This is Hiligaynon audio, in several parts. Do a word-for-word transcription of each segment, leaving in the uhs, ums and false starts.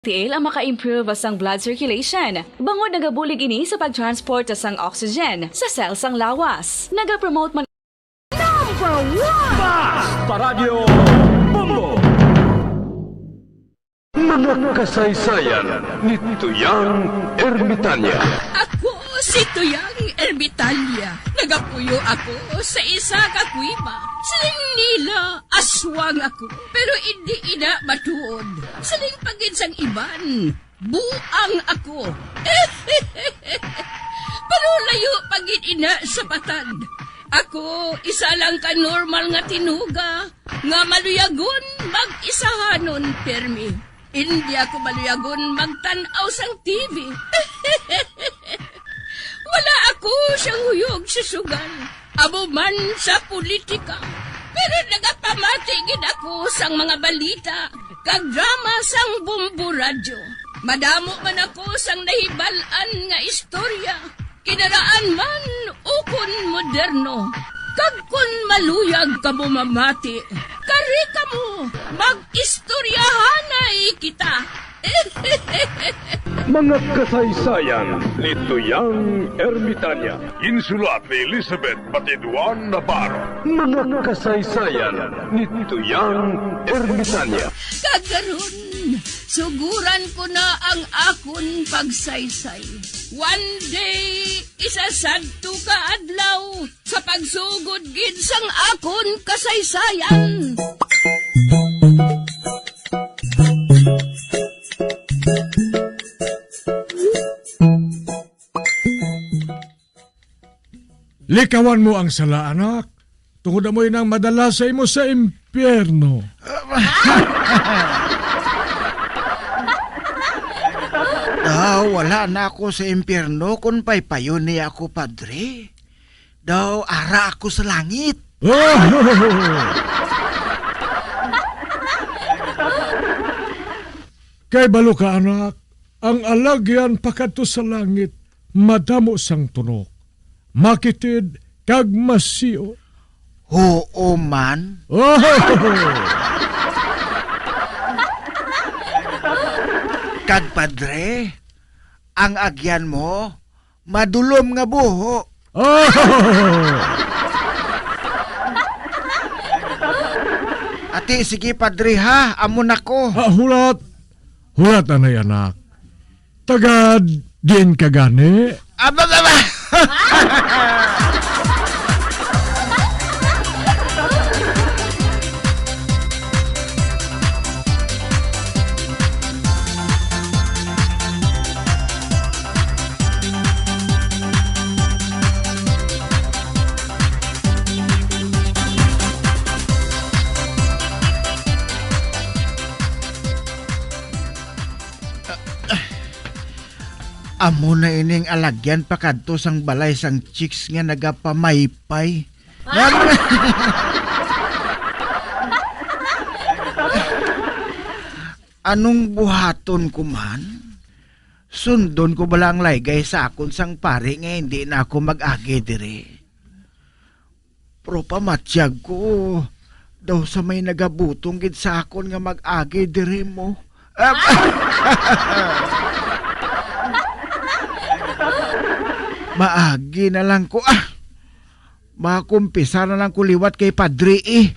Tiil ang maka-improve sang blood circulation, bangod nagabulig ini sa pag-transport sang oxygen sa cell sang lawas. Nagapromote man Number one! Basta Radyo Bombo! Mga kasaysayan ni Tuyang Ermitanya. Ako si Tuyang Ermitanya. Nagapuyo ako sa isa ka kuweba. Siling nila, aswang ako. Pero indi ina matuod. Siling pa gid sang iban, buang ako. Pero layo pa gid ina sa patag. Ako, isa lang ka normal nga tinuga nga maluyagon mag-isahanon pirmi. Indi ako maluyagon magtan-aw sang T V. Wala ako siyang huyog sa sugal, amo man sa politika. Pero nagapamati gid ako sang mga balita kag drama sang Bombo Radyo. Madamo man ako sang nahibal-an nga istorya, kinaraan man ukon moderno. Kag kon maluyag kamo mamati, kari kamo, mag-istoryahanay kita. Mga kasaysayan ni Tuyang Ermitanya. Insulat ni Elizabeth Batiduan Navarro. Mga kasaysayan ni Tuyang Ermitanya. Kag karon, suguran ko na ang akon pagsaysay. One day, isa sadto ka adlaw, sa pagsugod gid sang akon kasaysayan. Likawan mo ang sala, anak, tungod amoy nang madala sa imo sa impyerno. Ah, wala na ako sa impyerno kon paypayon niya ako, Padre. Daw ara ako sa langit. Kay balo ka, anak, ang alagyan pakadto sa langit madamo sang tunok, makitid kag masiyo. Huo man. Kag, Padre, ang agyan mo madulom nga buho. Ati, sige, Padre, ha? Amo na ko. Ah, hulat. Hulat, anay anak. Taga diin ka gani? Aba, aba! Amo na ining alagyan pakadto sang balay sang chicks nga nagapamaypay. Anong buhaton ko man? Sundon ko bala ang laygay sa akon sang pari nga hindi na ako mag-agi diri? Pero pamatyag ko, daw sa may nagabutong gid sa akon nga mag-agi diri mo. Maagi na lang ko, ah. Makumpisa na lang ko liwat kay Padre, eh.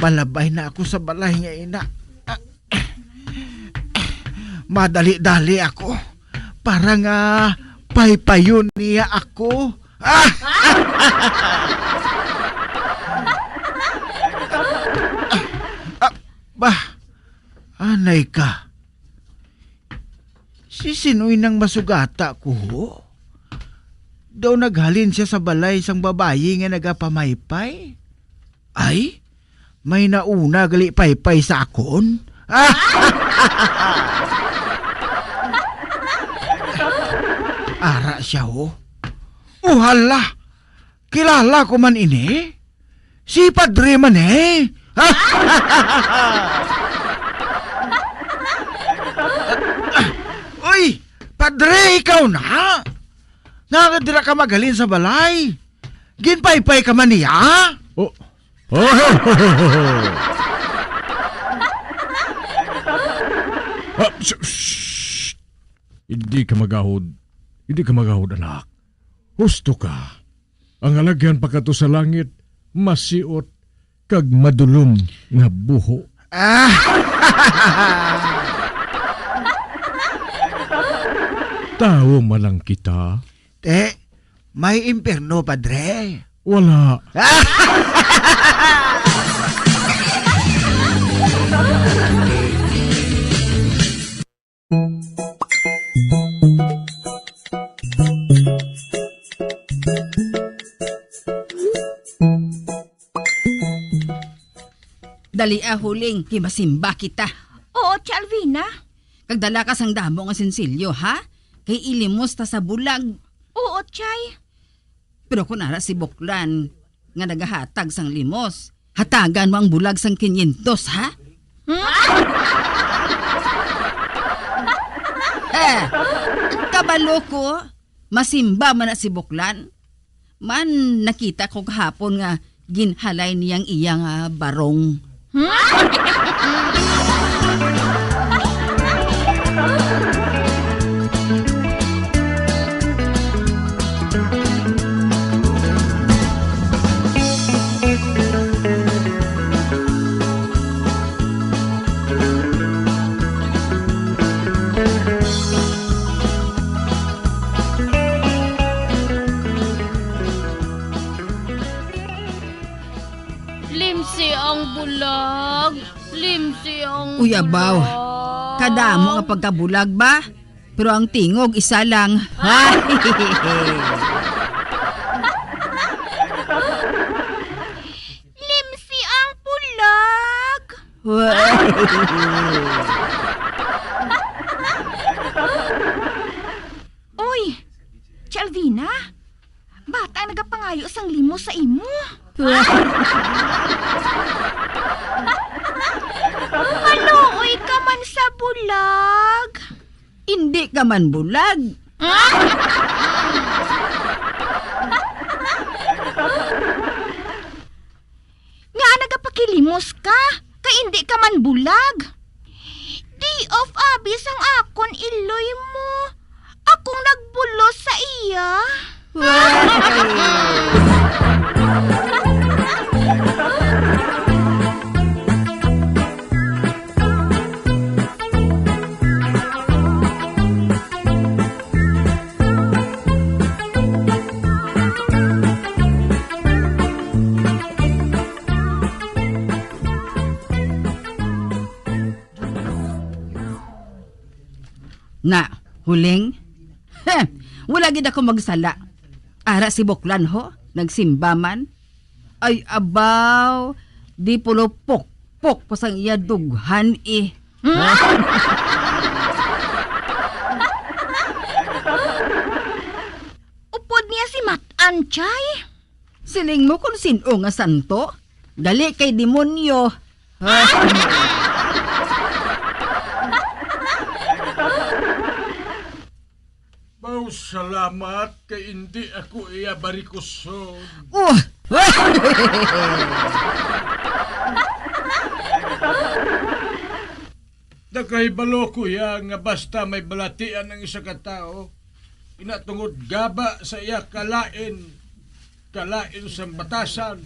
Malabay na ako sa balay nga ina. Madali-dali ako para nga paypayon niya ako. Ah! Ah, bah, anay ka. Si Sinoy nang masugata ko, ho? Daw naghalin siya sa balay sang babayi nga nagapamaypay? Ay, may nauna gali paypay sa akon? Ara siya, ho. Oh, hala! Kilala ko man ini. Si Padre man, eh. Uy, Padre, ikaw na? Nga dira ka maghalin sa balay? Ginpaypay ka man niya? Oh, Ah, sh-, shh! Hindi ka magahod. Hindi ka magahod, anak. Husto ka. Ang halagyan pa kato sa langit, masiot kag madulom nga buho. Ah! Tawo man lang kita. Te, may impyerno, Padre? Wala. Dali, ah, Huling, kay masimba kita. Oo, Tia Alvina. Kag dala ka sang damo nga sinsilyo, ha? Kay ilimos ta sa bulag. Oo, Chay. Pero kung ara si Buklan nga nagahatag sang limos, hatagan mo ang bulag sang kinyentos, ha? Hmm? Eh, kabalo ko, masimba man na si Buklan. Man, nakita ko kahapon nga ginhalay niya ang iya nga barong. Hmm? Limsi ang bulag. Limsi ang Uy, abaw. Bulag. Kadamo nga pagkabulag ba? Pero ang tingog, isa lang. Limsi ang bulag. Uy, Chalvina, bata ang nagapangayo sang limos sa imo. Maluoy ka man sa bulag. Indi ka man bulag. Ngaa nagapakilimos ka? Kay indi ka man bulag. Di off abi sang akon iloy mo. Akong nagbulos sa iya. Na, Huling? Heh, wala gid ako magsala. Ara si Buklan, ho, nagsimba man. Ay, abaw, di pulo pokpok pa sang iya dughan, eh. Upod niya si Matan, Chay. Siling mo kung sin-o nga santo? Gali kay demonyo. Baw, salamat kay indi ako iya barikuson. Oh! Nakahibalo ko iya nga basta may balatian ang isa ka tawo, ina tungod gaba sa iya kalain, kalain sang batasan,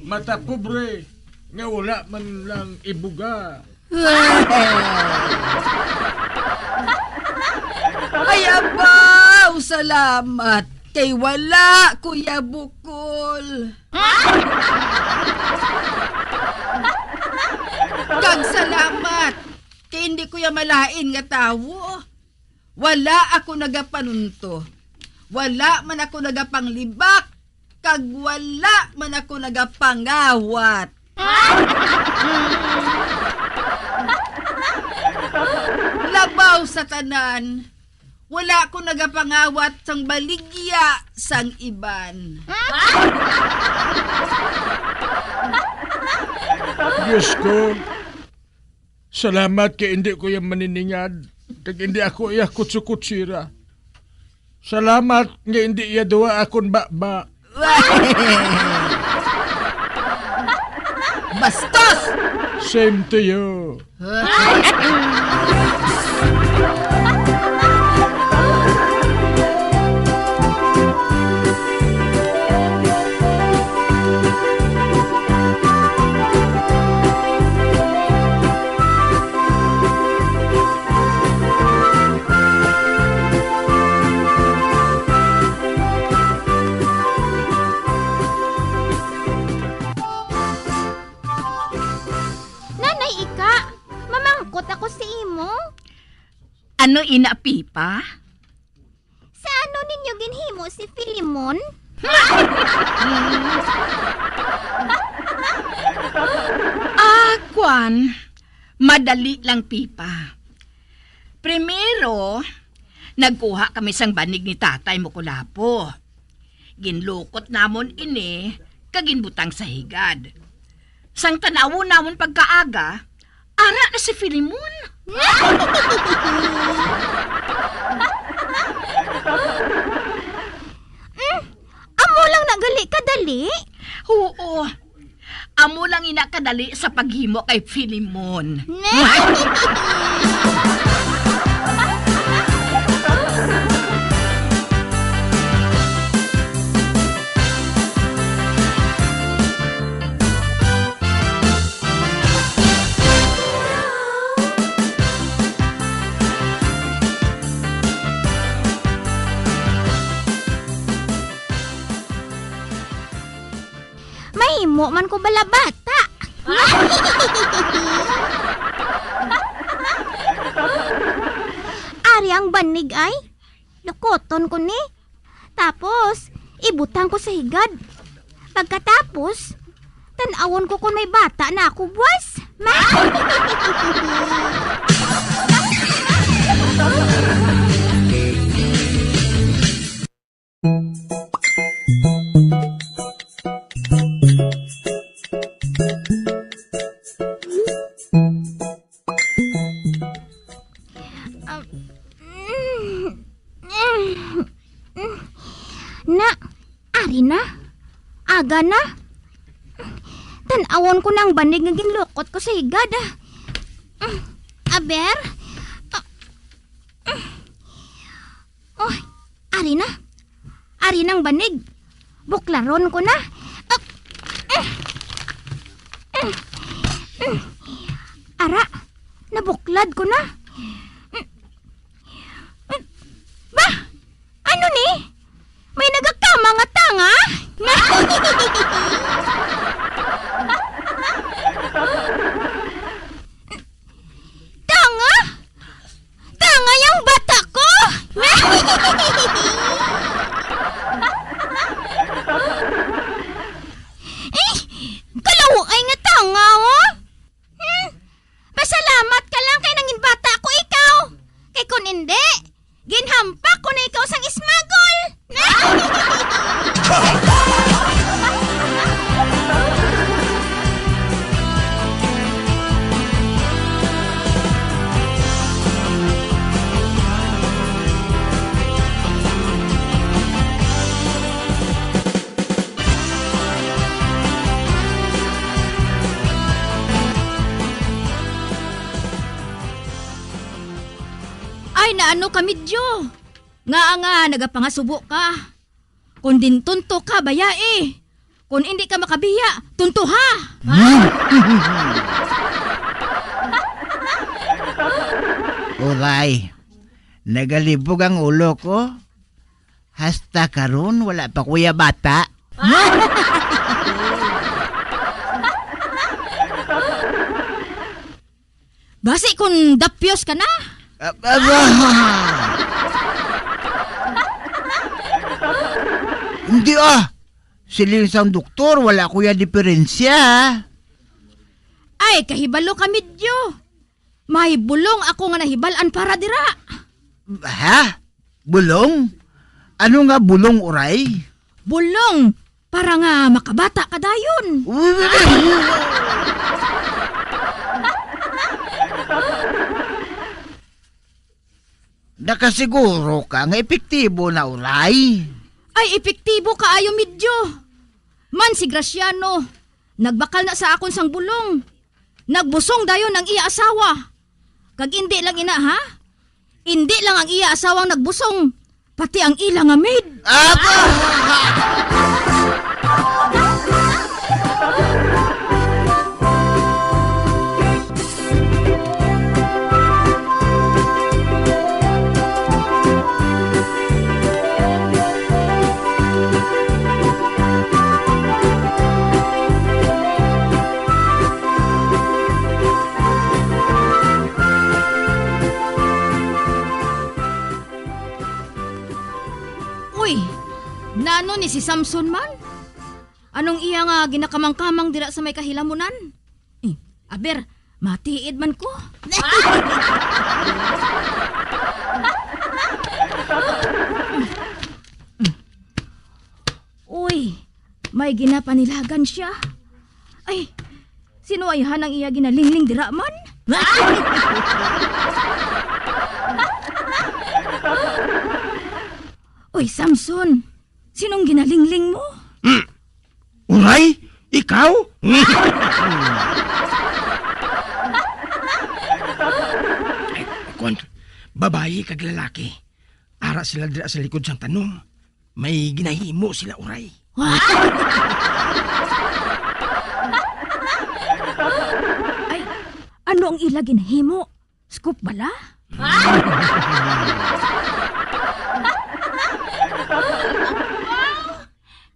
mata pobre, nga wala man lang ibuga. Ay, abaw, salamat kay wala ko iya bukol. Kag salamat kay indi ko iya malain nga tawo. Wala ako nagapanunto. Wala man ako nagapanglibak, kag wala man ako nagapangawat. Labaw sa tanan, wala ako nagapangawat sang baligya sang iban. Diyos ko, salamat kay indi ko iya maniningad, kag indi ako iya kutsukutsira. Salamat nga indi iya duwa akon baba. Bastos! Same to you. Nanay Ika, mamangkot ako sa imo. Ano ina, Pipa? Sa ano ninyo ginhimo si Filemon? Ah, kwan. Madali lang, Pipa. Primero, nagkuha kami sang banig ni Tatay mo, Kulapo. Ginlukot namon ini kag ginbutang sa higad. Sang tan-awon namon pagkaaga, ara na si Filemon. Mm, amo lang na gali kadali? Oo. Amo lang ina kadali sa paghimo kay Filemon. Mahimo man ko bala bata. Ari ang banig ay. Lukoton ko ni. Tapos, ibutang ko sa higad. Pagkatapos, tan-awon ko kon may bata na ako buwas. Ma- Um, na, ari na. Aga na. Tan-awon ko na ang banig nga ginlukot ko sa higad. Aber? Oh, ari na. Ari nang banig. Buklaron ko na. Ah, eh, eh, eh, eh. Ara, nabuklad ko na. Ba? Ano ni? May nagakama nga tanga? Tanga? Tanga yang bata ko! Eh, kalahuay nga tanga, oh! Hmm, pasalamat ka lang kay nangin bata ko ikaw. Kay kun indi, ginhampak ko na ikaw sang smuggle. Ay, naano ka, Midyo? Ngaa nga nagapangasubo ka? Kon din tunto ka, bayai. Kon indi ka makabiya, tuntoha. Uray, nagalibog ang ulo ko. Hasta karon, wala pa ko iya bata. Basi kon dapyos ka na? Ah, ah, ah. Hindi, ah. Siling sang doktor, wala ko ya diferensya. Ay, kahibalo ka, Midyo. May bulong ako nga nahibal-an para dira. Ha? Bulong? Ano nga bulong, uray? Bulong para nga makabata ka dayon. Nakasiguro ka nga epektibo na, uray? Ay, epektibo kaayo, Midyo. Man si Graciano, Nagbakal na sa akon sang bulong. Nagbusong dayon ang iya asawa. Kag indi lang ina, ha? Indi lang ang iya asawang nagbusong, pati ang ila nga maid. Apa? Uy, nano ni si Samson man? Anong iya nga ginakamangkamang dira sa may kahilamunan? Eh, aber, matiid man ko. Uy, may ginapanilagan siya. Ay, sino ay han ang iya ginalingling dira man? Uy, Samson, sinong ginalingling mo? Hmm. Uray? Ikaw? Ay, kwan, babayi kag lalaki. Ara sila dira sa likod sang tanom. May ginahimo sila, uray. Ay, ano ang ila ginahimo? Scoop bala? Wow!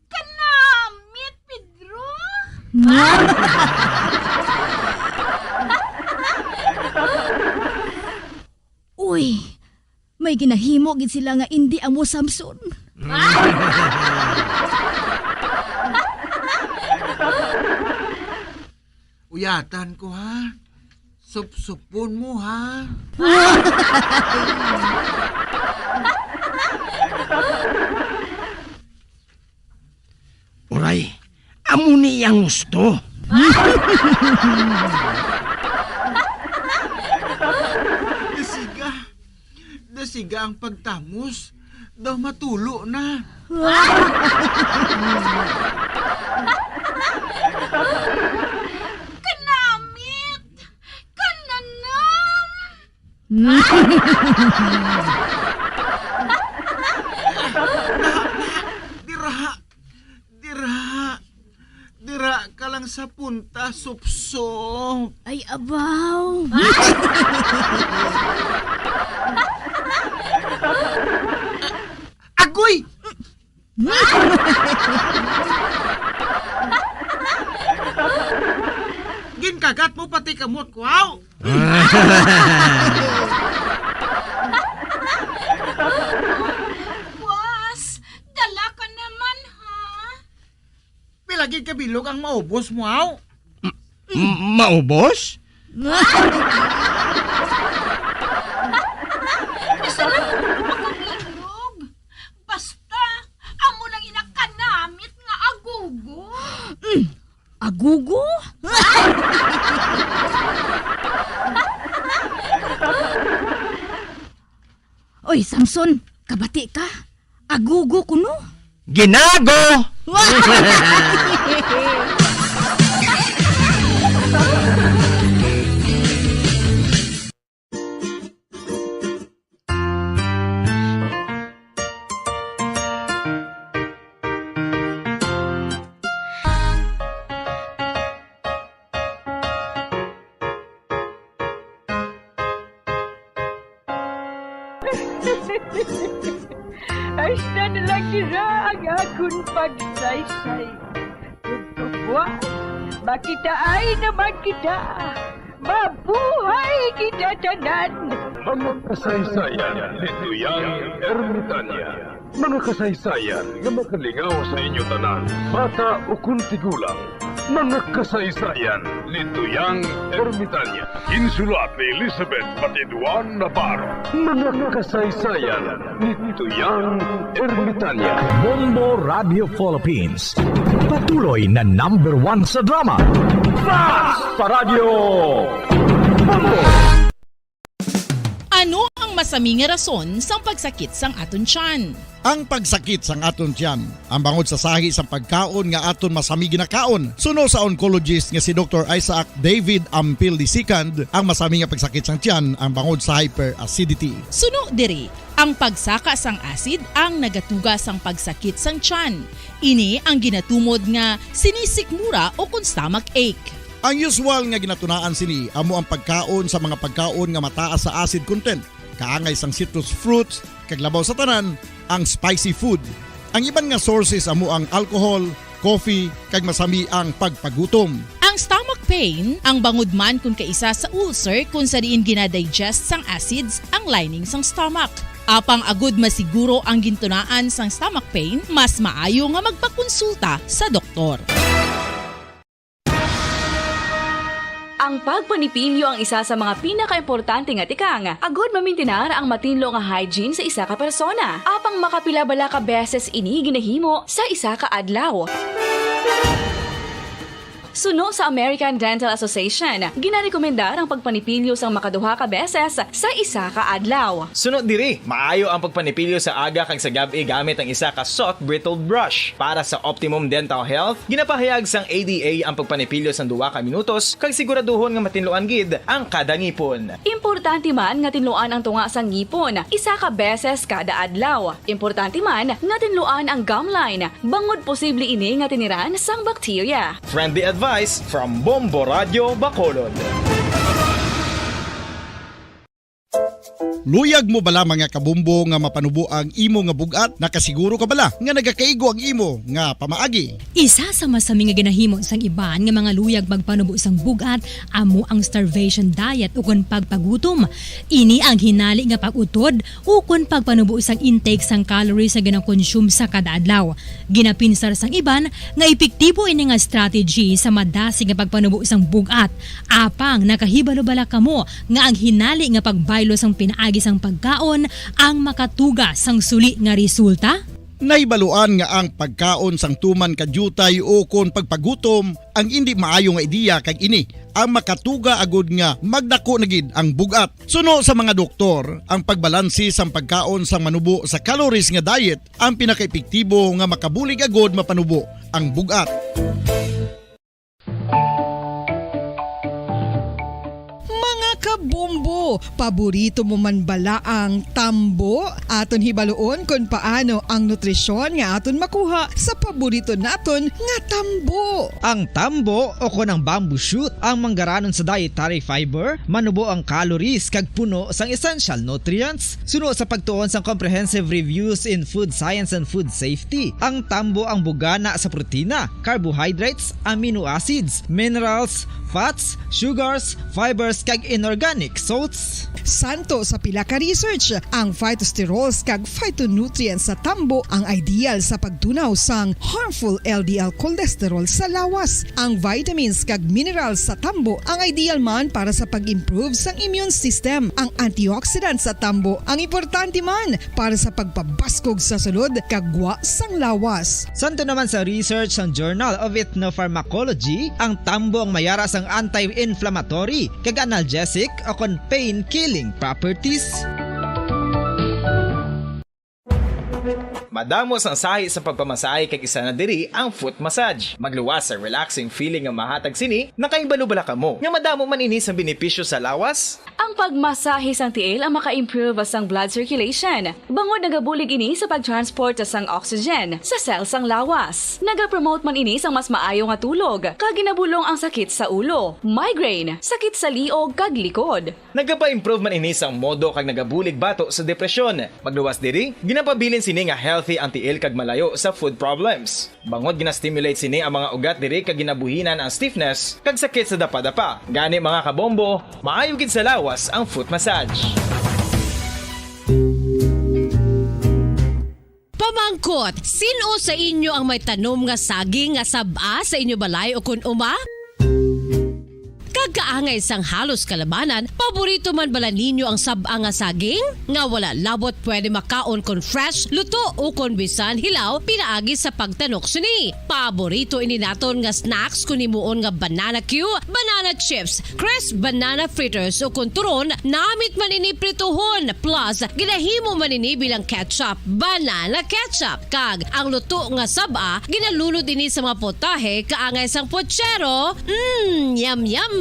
Kanamit, Pedro! Uy, may ginahimo gid sila nga indi amo, Samson. Uyatan ko, ha? Supsupon mo, ha? Uray, amo ni ang gusto. Dasiga. Dasiga ang pagtamos. Daw matulo na. Kanamit! Kananam! Dira, dira, dira ka lang sa punta, Supsop. Ay, abaw. Agoy! Ginkagat mo pati kamot ko, haw! Boss, dala ka naman, ha? Pila gid ka bilog ang maubos mo, haw? M-, maubos? Masarap ang bilog. Basta, amo lang ina kanamit nga agugo. Mm, agugo? Oy, Samson, kabati ka. Agugo kuno. Ginago! Hasta na lang dira ang akon pagsaysay. Ug kabuas, makitaay naman kita. Mabuhay kita tanan! Mga kasaysayan ni Tuyang Ermitanya. Mga kasaysayan nga makalingaw sa inyo tanan, bata ukon tigulang. Mga kasaysayan ni Tuyang Ermitanya. Ginsulat ni Elizabeth Batiduan Navarro. Mga kasaysayan ni Tuyang Ermitanya. Bombo Radio Philippines. Patuloy na number one sa drama. Fast pa Radyo Bombo! Ano ang Masami nga rason sang pagsakit sang aton tiyan. Ang pagsakit sang aton tiyan, ang bangod sa sahi sang pagkaon nga aton masami ginakaon. Suno sa oncologist nga si Doktor Isaac David Ampil the second, ang masami nga pagsakit sang tiyan ang bangod sa hyperacidity. Suno diri, ang pagsaka sang acid ang nagatuga sang pagsakit sang tiyan. Ini ang ginatumod nga sinisikmura o kon stomach ache. Ang usual nga ginatunaan sini amo ang pagkaon sa mga pagkaon nga mataas sa acid content, kaangay sang citrus fruits, kag labaw sa tanan, ang spicy food. Ang iban nga sources amo ang alcohol, coffee, kag masami ang pagpagutom. Ang stomach pain ang bangod man kon kaisa sa ulcer, kon sa diin ginadigest sang acids ang lining sang stomach. Apang agud masiguro ang gintunaan sang stomach pain, mas maayo nga magpakonsulta sa doktor. Ang pagpanipilyo ang isa sa mga pinakaimportante nga tikang agud mamintinar ang matinlo nga hygiene sa isa ka persona. Apang makapila bala ka beses ini ginahimo sa isa ka adlaw? Suno sa American Dental Association, ginarekomendar ang pagpanipilyo sang makaduha ka beses sa isa ka adlaw. Suno diri, maayo ang pagpanipilyo sa aga kag sa gab-i gamit ang isa ka soft bristled brush. Para sa optimum dental health, ginapahayag sang A D A ang pagpanipilyo sang duha ka minutos kag siguraduhon nga matinluan gid ang kada ngipon. Importante man nga tinluan ang tunga sang ngipon isa ka beses kada adlaw. Importante man nga tinluan ang gum line, bangod posible ini nga tiniran sang bakterya. Friendly advice from Bombo Radio Bacolod. Luyag mo bala, mga kabombo, nga mapanubo ang imo nga bug-at? Nakasiguro ka bala nga nagakaigo ang imo nga pamaagi? Isa sa masami nga ginahimo sang iban nga mga luyag magpanubo sang bug-at amo ang starvation diet ukon pagpagutom. Ini ang hinali nga pag-utod ukon pagpanubo sang intake sang calories nga ginakonsume sa kada adlaw. Ginapinsar sang iban nga epektibo ini nga strategy sa madasig nga pagpanubo sang bug-at. Apang nakahibalo bala kamo nga ang hinali nga pagbaylo sang pinaagi sang pagkaon ang makatuga sang suli nga resulta? Nahibaluan nga ang pagkaon sang tuman ka diutay ukon pagpagutom ang indi maayo nga ideya, kag ini ang makatuga agud nga magdako na gid ang bug-at. Suno sa mga doktor, ang pagbalanse sang pagkaon sang manubo sa calories nga diet ang pinakaepektibo nga makabulig agud mapanubo ang bug-at. Mga kabombo, paborito mo man bala ang tambo? Aton hibaluon kon paano ang nutrisyon nga aton makuha sa paborito naton nga tambo. Ang tambo, o kon ang bamboo shoot, ang manggaranon sa dietary fiber, manubo ang calories kag puno sang essential nutrients. Suno sa pagtuon sang Comprehensive Reviews in Food Science and Food Safety, ang tambo ang bugana sa protina, carbohydrates, amino acids, minerals, fats, sugars, fibers, kag inorganic salts. Suno sa pila ka research, ang phytosterols kag phytonutrients sa tambo ang ideal sa pagtunaw sang harmful L D L cholesterol sa lawas. Ang vitamins kag minerals sa tambo ang ideal man para sa pag-improve sang immune system. Ang antioxidant sa tambo ang importante man para sa pagpabaskog sa sulod kag gwa sang lawas. Suno naman sa research sang Journal of Ethnopharmacology, ang tambo ang mayara sang anti-inflammatory kag analgesic o kon pain-killing properties. Madamo sang sahi sa pagpamasahe, kag isa na diri ang foot massage. Magluwas sa relaxing feeling nga mahatag sini. Nakahibalo bala kamo nga madamo man ini sang benepisyo sa lawas? Ang pagmasahe sang tiil ang maka-improve sang blood circulation, bangod nagabulig ini sa pag-transport sang oxygen sa cell sang lawas. Nagapromote man ini sang mas maayo nga tulog, kag ginabulong ang sakit sa ulo, migraine, sakit sa liog, kag likod. Nagapa-improve man ini sang modo kag nagabulig bato sa depresyon. Magluwas diri, ginapabilin sini nga healthy ang tiil kag malayo sa foot problems. Bangod gina-stimulate sini ang mga ugat diri kag ginabuhinan ang stiffness kag sakit sa dapadapa. Gani, mga kabombo, maayo gid sa lawas ang foot massage. Pamangkot, sin-o sa inyo ang may tanom nga saging nga sab-a sa inyo balay o kon uma? Kaangay sang halos kalabanan, paborito man bala ninyo ang sab-a nga saging? Nga wala labot pwede makaon kon fresh, luto, o kon bisan hilaw pinaagi sa pagtanok sini. Paborito ini naton nga snacks kon himuon nga banana cue, banana chips, crisp banana fritters, o kon turon, namit man ini prituhon, plus ginahimo man ini bilang ketchup, banana ketchup. Kag ang luto nga sab-a, ginalunod ini sa mga potahe kaangay sang pochero. Mm, yum, yum!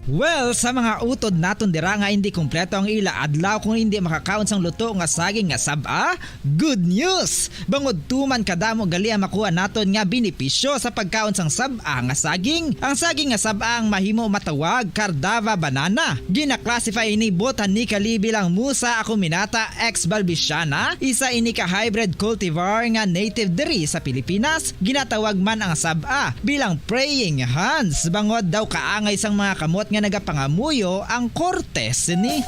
Well, sa mga utod naton dira nga hindi kompleto ang ila adlaw kung hindi makakaon sang luto nga saging nga sab-a, good news! Bangod tuman kadamo gali ang makuha naton nga benepisyo sa pagkaon sang sab-a nga saging. Ang saging nga sab-a ang mahimo matawag Cardava banana. Gina-classify ini botanically bilang Musa acuminata ex balbisiana, isa ini ka hybrid cultivar nga native diri sa Pilipinas. Ginatawag man ang sab-a bilang praying hands, bangod daw kaangay sang mga kamot nga nagapangamuyo ang korte sini.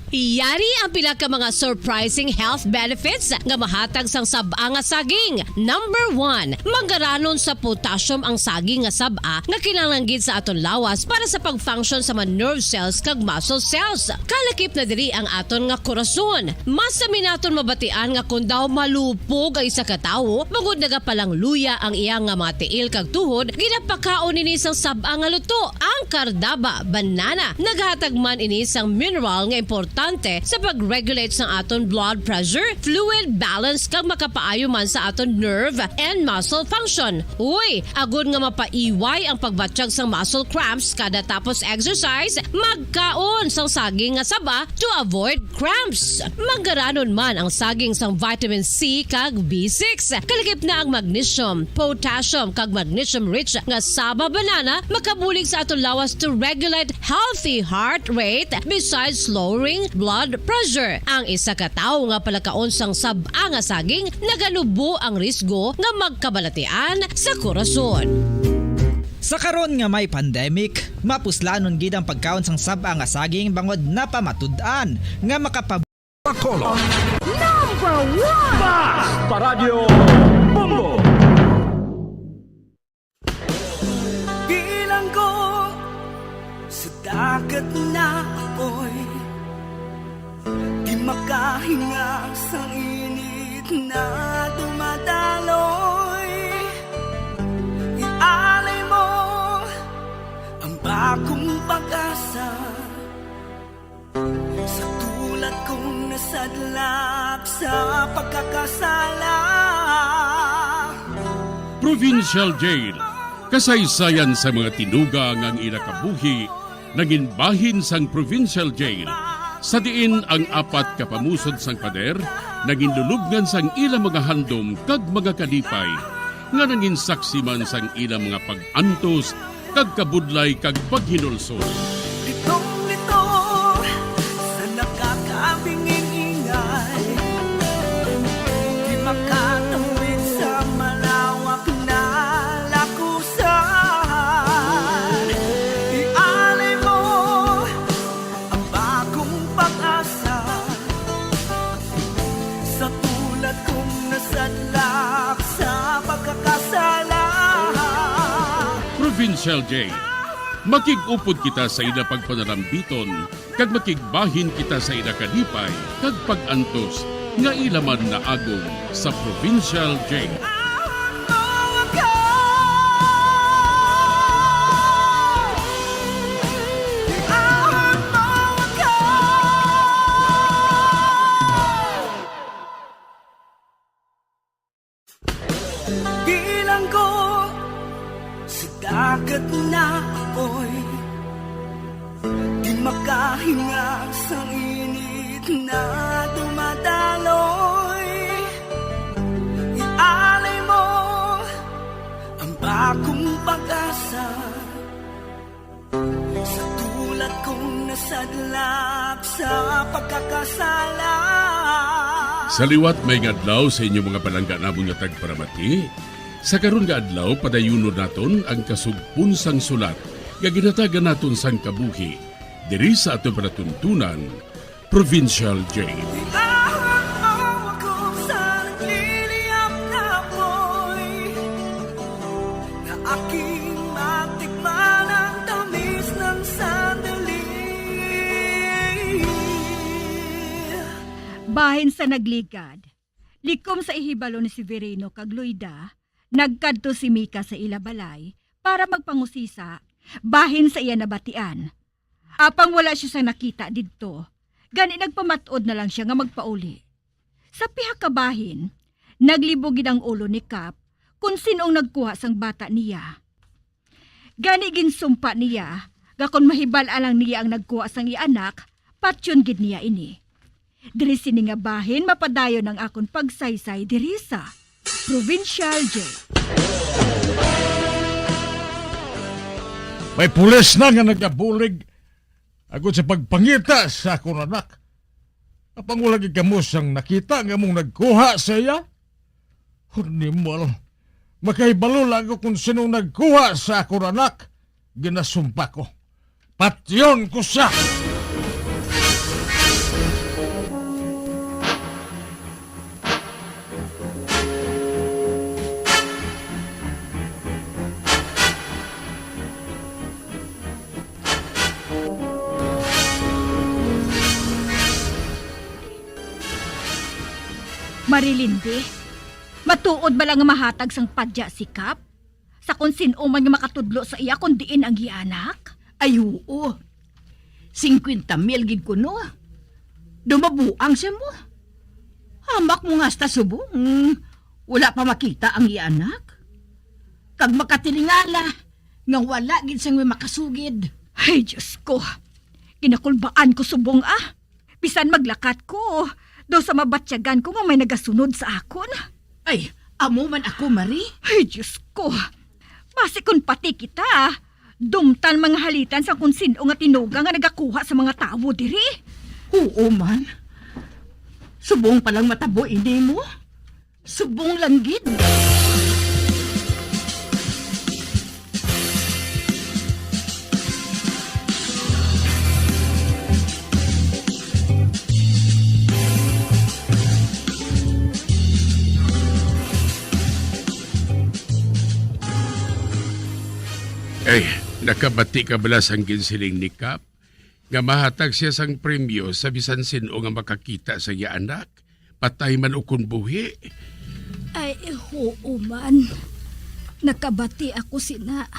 Yari ang pila ka mga surprising health benefits nga mahatag sang sab-a nga saging. Number one, manggaranon sa potassium ang saging nga sab-a nga kinahanglan gid sa aton lawas para sa pag-function sa mga nerve cells kag muscle cells. Kalakip na diri ang aton nga korason. Mas sami naton mabatian nga kon daw malupog ang isa ka tawo, bangod nagapalangluya ang iya nga mga tiil kag tuhod, ginapakaon ini sang sab-a nga luto. Ang Cardaba banana nagahatag man ini sang mineral nga importante sa pag-regulate sang aton blood pressure, fluid balance, kag makapaayo man sa aton nerve and muscle function. Uy, agod nga mapaiway ang pagbatyag sang muscle cramps kada tapos exercise, magkaon sang saging nga saba to avoid cramps. Manggaranon man ang saging sang vitamin C kag B six. Kalakip na ang magnesium, potassium, kag magnesium-rich nga saba banana makabulig sa aton lawas to regulate healthy heart rate besides lowering blood pressure. Ang isa ka tawo nga palakaon sang sab-a nga saging naganubo ang risgo nga magkabalatian sa korason. Sa karon nga may pandemic, mapuslanon gid ang pagkaon sang sab-a nga saging bangod napamatud-an nga makapab- Bacolod. Number one! Bas! Paradyo Bombo! Bilanggo sa dagat na apoy, di makahinga sa init na dumadaloy. Ialay mo ang bagong pag-asa sa tulad kong nasadlak sa pagkakasala. Provincial Jail. Kasaysayan sa mga tinuga nga ang ila kabuhi nangin bahin sang Provincial Jail, sa diin ang apat ka pamusod sang pader nangin lulubngan sang ila mga handom kag mga kalipay, nga nangin saksi man sang ila mga pag-antos kag kabudlay kag paghinulsol. Litong-lito sa nakakabinging ingay, di makatawid sa malawak na lakusan. Ialay mo ang bagong pag-asa sa tulad kong nasadlak sa pagkakasala. Provincial Jail. Makig-upod kita sa ila pagpanalambiton, kag makigbahin kita sa ila kalipay kag pag-antos nga ila man naagom sa Provincial Jail. Bilanggo sa dagat na apoy, di makahinga sa init na dumadaloy. Ialay mo ang bagong pag-asa sa tulad kong nasadlak sa pagkakasala. Sa liwat, maayong adlaw sa inyo mga palangga namon nga tagparamati. Sa karon nga adlaw, padayunon naton ang kasugpon sang sulat nga ginhatagan naton sang kabuhi diri sa aton palatuntunan, Provincial Jail. Iahon mo ako sa nagliliyab na apoy, na Aking matikman ang tamis ng sandali. Bahin sa nagligad, likom sa ihibalo ni Severino kag Loida, nagkadto si Mika sa ila balay para magpangusisa bahin sa iya nabatian. Apang wala siya sang nakita didto, gani nagpamat-od na lang sia nga magpauli. Sa pihak ka bahin, naglibog gid ang ulo ni Kap kon sin-ong nagkuha sang bata niya. Gani ginsumpa niya nga kon mahibal-an lang niya ang nagkuha sang iya anak, patyon gid niya ini. Diri sini nga bahin mapadayon ang akon pagsaysay diri sa Provincial J. May pulis na nga nagabulig agud sa pagpangita sa akon anak. Apang wala gid kamo sang nakita nga among nagkuha sa iya? Animal, makahibalo lang ako kung sinong nagkuha sa akon anak. Ginasumpa ko. Patyon ko siya! Marilyn, di? Matuod ba lang nga mahatag sang padya si Kap sa kon sin-o man nga makatudlo sa iya kon diin ang iya anak? Ay, huo. Singkwenta mil gid kuno. Daw mabuang siya mo. Hamak mo nga hasta subong wala pa makita ang iya anak. Kag makatilingala nga wala gid sang may makasugid. Ay, Diyos ko. Ginakulbaan ko subong, ah. Bisan maglakat ko, daw sa mabatyagan ko nga may nagasunod sa akon. Ay, amo man ako, Marie. Ay, Diyos ko. Basi kon pati kita, dumtan mga halitan sa kung sin-o nga tinuga nga nagakuha sa mga tawo diri. Oo man. Subong pa lang matabo ini mo. Subong lang gid. Ay, nakabati ka bala sang ginsiling ni Kap? Nga mahatag siya sang premyo sa bisan sin-o nga makakita sa iya anak, patay man ukon buhi. Ay, huo man. Nakabati ako sina,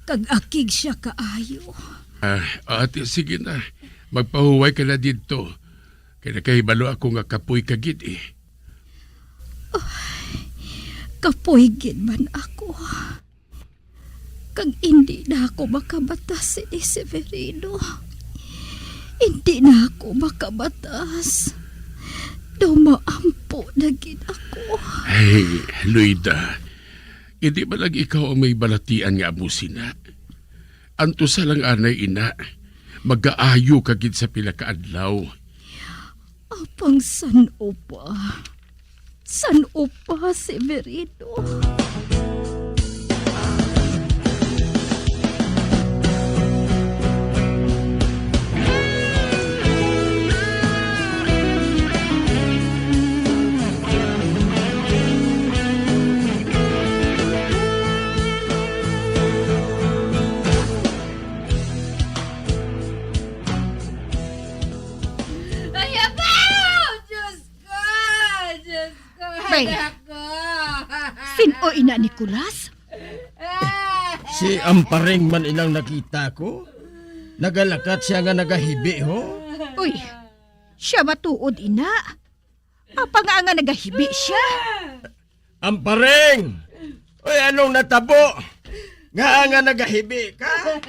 kag akig siya kaayo. Ah, ate, sige na. Magpahuway ka na didto. Kay nakahibalo ako nga kapoy ka gid, eh. Ay, kapoy gid man ako. Kag indi na ako makabatas sini, Severino. Indi na ako makabatas. Daw maampo na gid ako. Ay, Loida, indi ba lang ikaw ang may balatian nga amo sina? Antusa lang anay ina, magaayo ka gid sa pila ka adlaw. Apang san-o pa? San-o pa, Severino? Ay, abaw! Diyos ko! Diyos ko! Bay, anak ko! Sin-o ina, Nicolas? Si Amparing man inang nakita ko. Nagalakat siya nga nagahibi, ho? Uy, siya matuod, ina. Apa nga, nga nagahibi siya? Amparing! Uy, anong natabo? Nga nga nagahibi ka?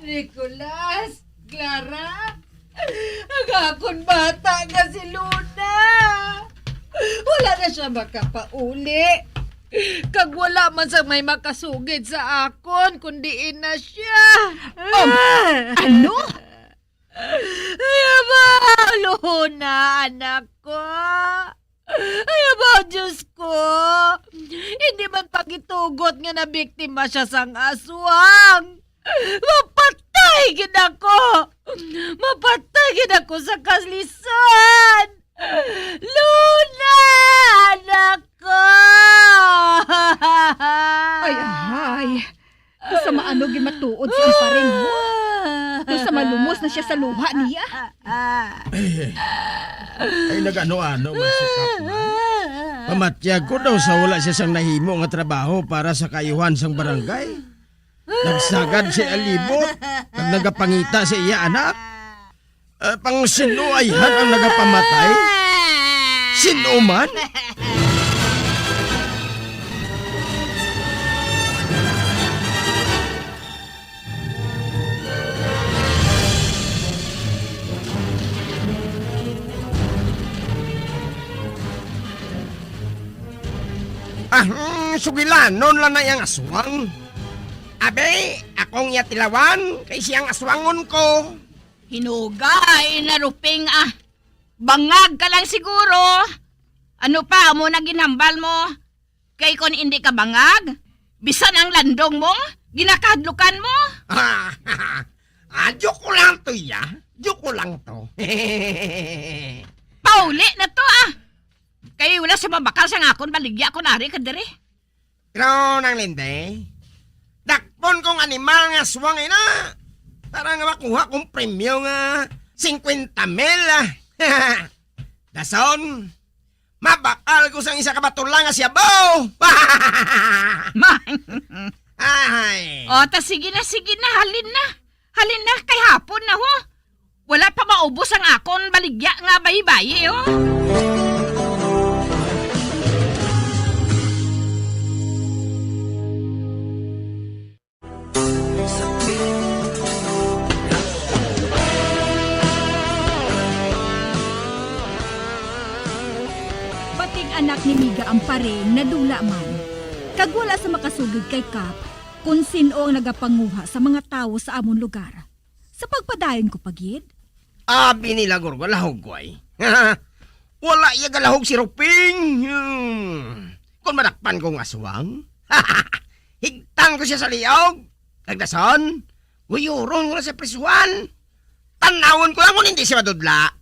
Nicolas, Clara, ang akon bata nga si Luna. Wala na siya makapauli. Kag wala man sa may makasugid sa akon, kundi ina siya. Um, ano? Ay, aba, Luna, anak ko. Ay, aba, Diyos ko. Hindi man pagitugot nga nabiktima siya sang aswang. Mapatay gid ako. Mapatay gid ako sa kalisan. Luna, anak Ay, ahay. Sa maano gid matuod si Amparing, no? Sa malumos na siya sa luha niya. Ay, ay, nag-ano-ano man si Kap, man. Pamatyag ko daw sa wala siya sang nahimo nga trabaho para sa kaayuhan sang barangay. Nagsagad si Alibot, kag nagapangita sa iya anak. Ah, pang sino ayhan ang nagapamatay? Sino man? Ah, mm, sugilanon lang na iyang aswang. Abi, akong iya tilawan, kay siyang aswangon ko. Hinugay na, Ruping, ah. Bangag ka lang siguro. Ano pa, amo na ginhambal mo? Kay kon indi ka bangag, bisan ang landong mo, ginakahadlukan mo. Ah, joke ko lang to, ya. Joke ko lang to. Pauli na to, ah. Kay wala sa mabakal sang akon baligya kon ari ka diri. Pero, Nang Lindy, dakpon kong animal nga aswang ina para nga makuha kong premyo nga singkwenta mil, ah. Dason, mabakal ko sang isa ka batula nga siyabaw. Ma- Ay. O, ta sige na, sige na, halin na. Halin na, kay hapon na, ho. Wala pa maubos ang akon baligya nga bayi-bayi, oh. Pati ang anak ni Miga ang paring nadula man, kag wala sa makasugid kay Kap kon sin-o ang nagapanguha sa mga tawo sa amon lugar. Sa pagpadayon ko pa gid? Abi nila, Gorgo, lahog ko ay. Wala iya galahog si Ruping. Hmm. Kung madakpan ko nga aswang, higtan ko siya sa liog. Kag dason, guyuron ko na sa prisuhan. Tanawon ko lang kung hindi siya madudla.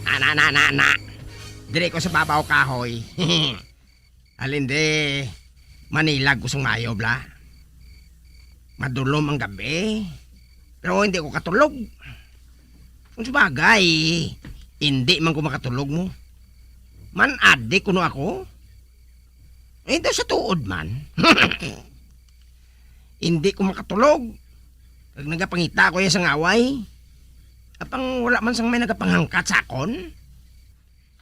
Ana, na, na, na. Diri ko sa babaw kahoy. Halin di, manilag ko sang maayo, bala. Madulom ang gabi, pero hindi ko katulog. Kung sabagay, hindi man ko makatulog mo. Man-adi kuno ako? Eh, daw sa tuod man. Hindi ko makatulog. Kag nagapangita ko iya sang away. Apang wala man sang may nagapanghangkat sa akon.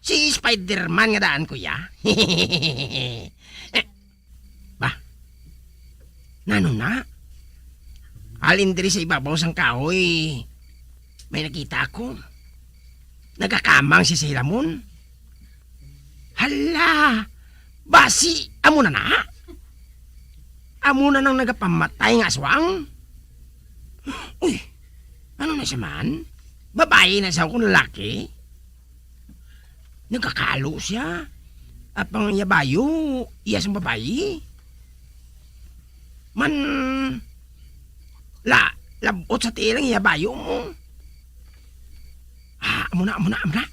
Si Spider-Man nga daan, kuya. Bah, nano na? Halin diri sa ibabaw sang kahoy, may nakita ako. Nagakamang siya sa hilamon. Hala, basi amo na na? Amo na nang nagapamatay nga aswang? Uy, ano na siya man? Babayi na siya kung lalaki? Nagkakalo siya. Apang iya bayo, iya sang babayi. Man, la, labot sa tiil ang iya bayo mo. Ah, amo na, amo na, amo na.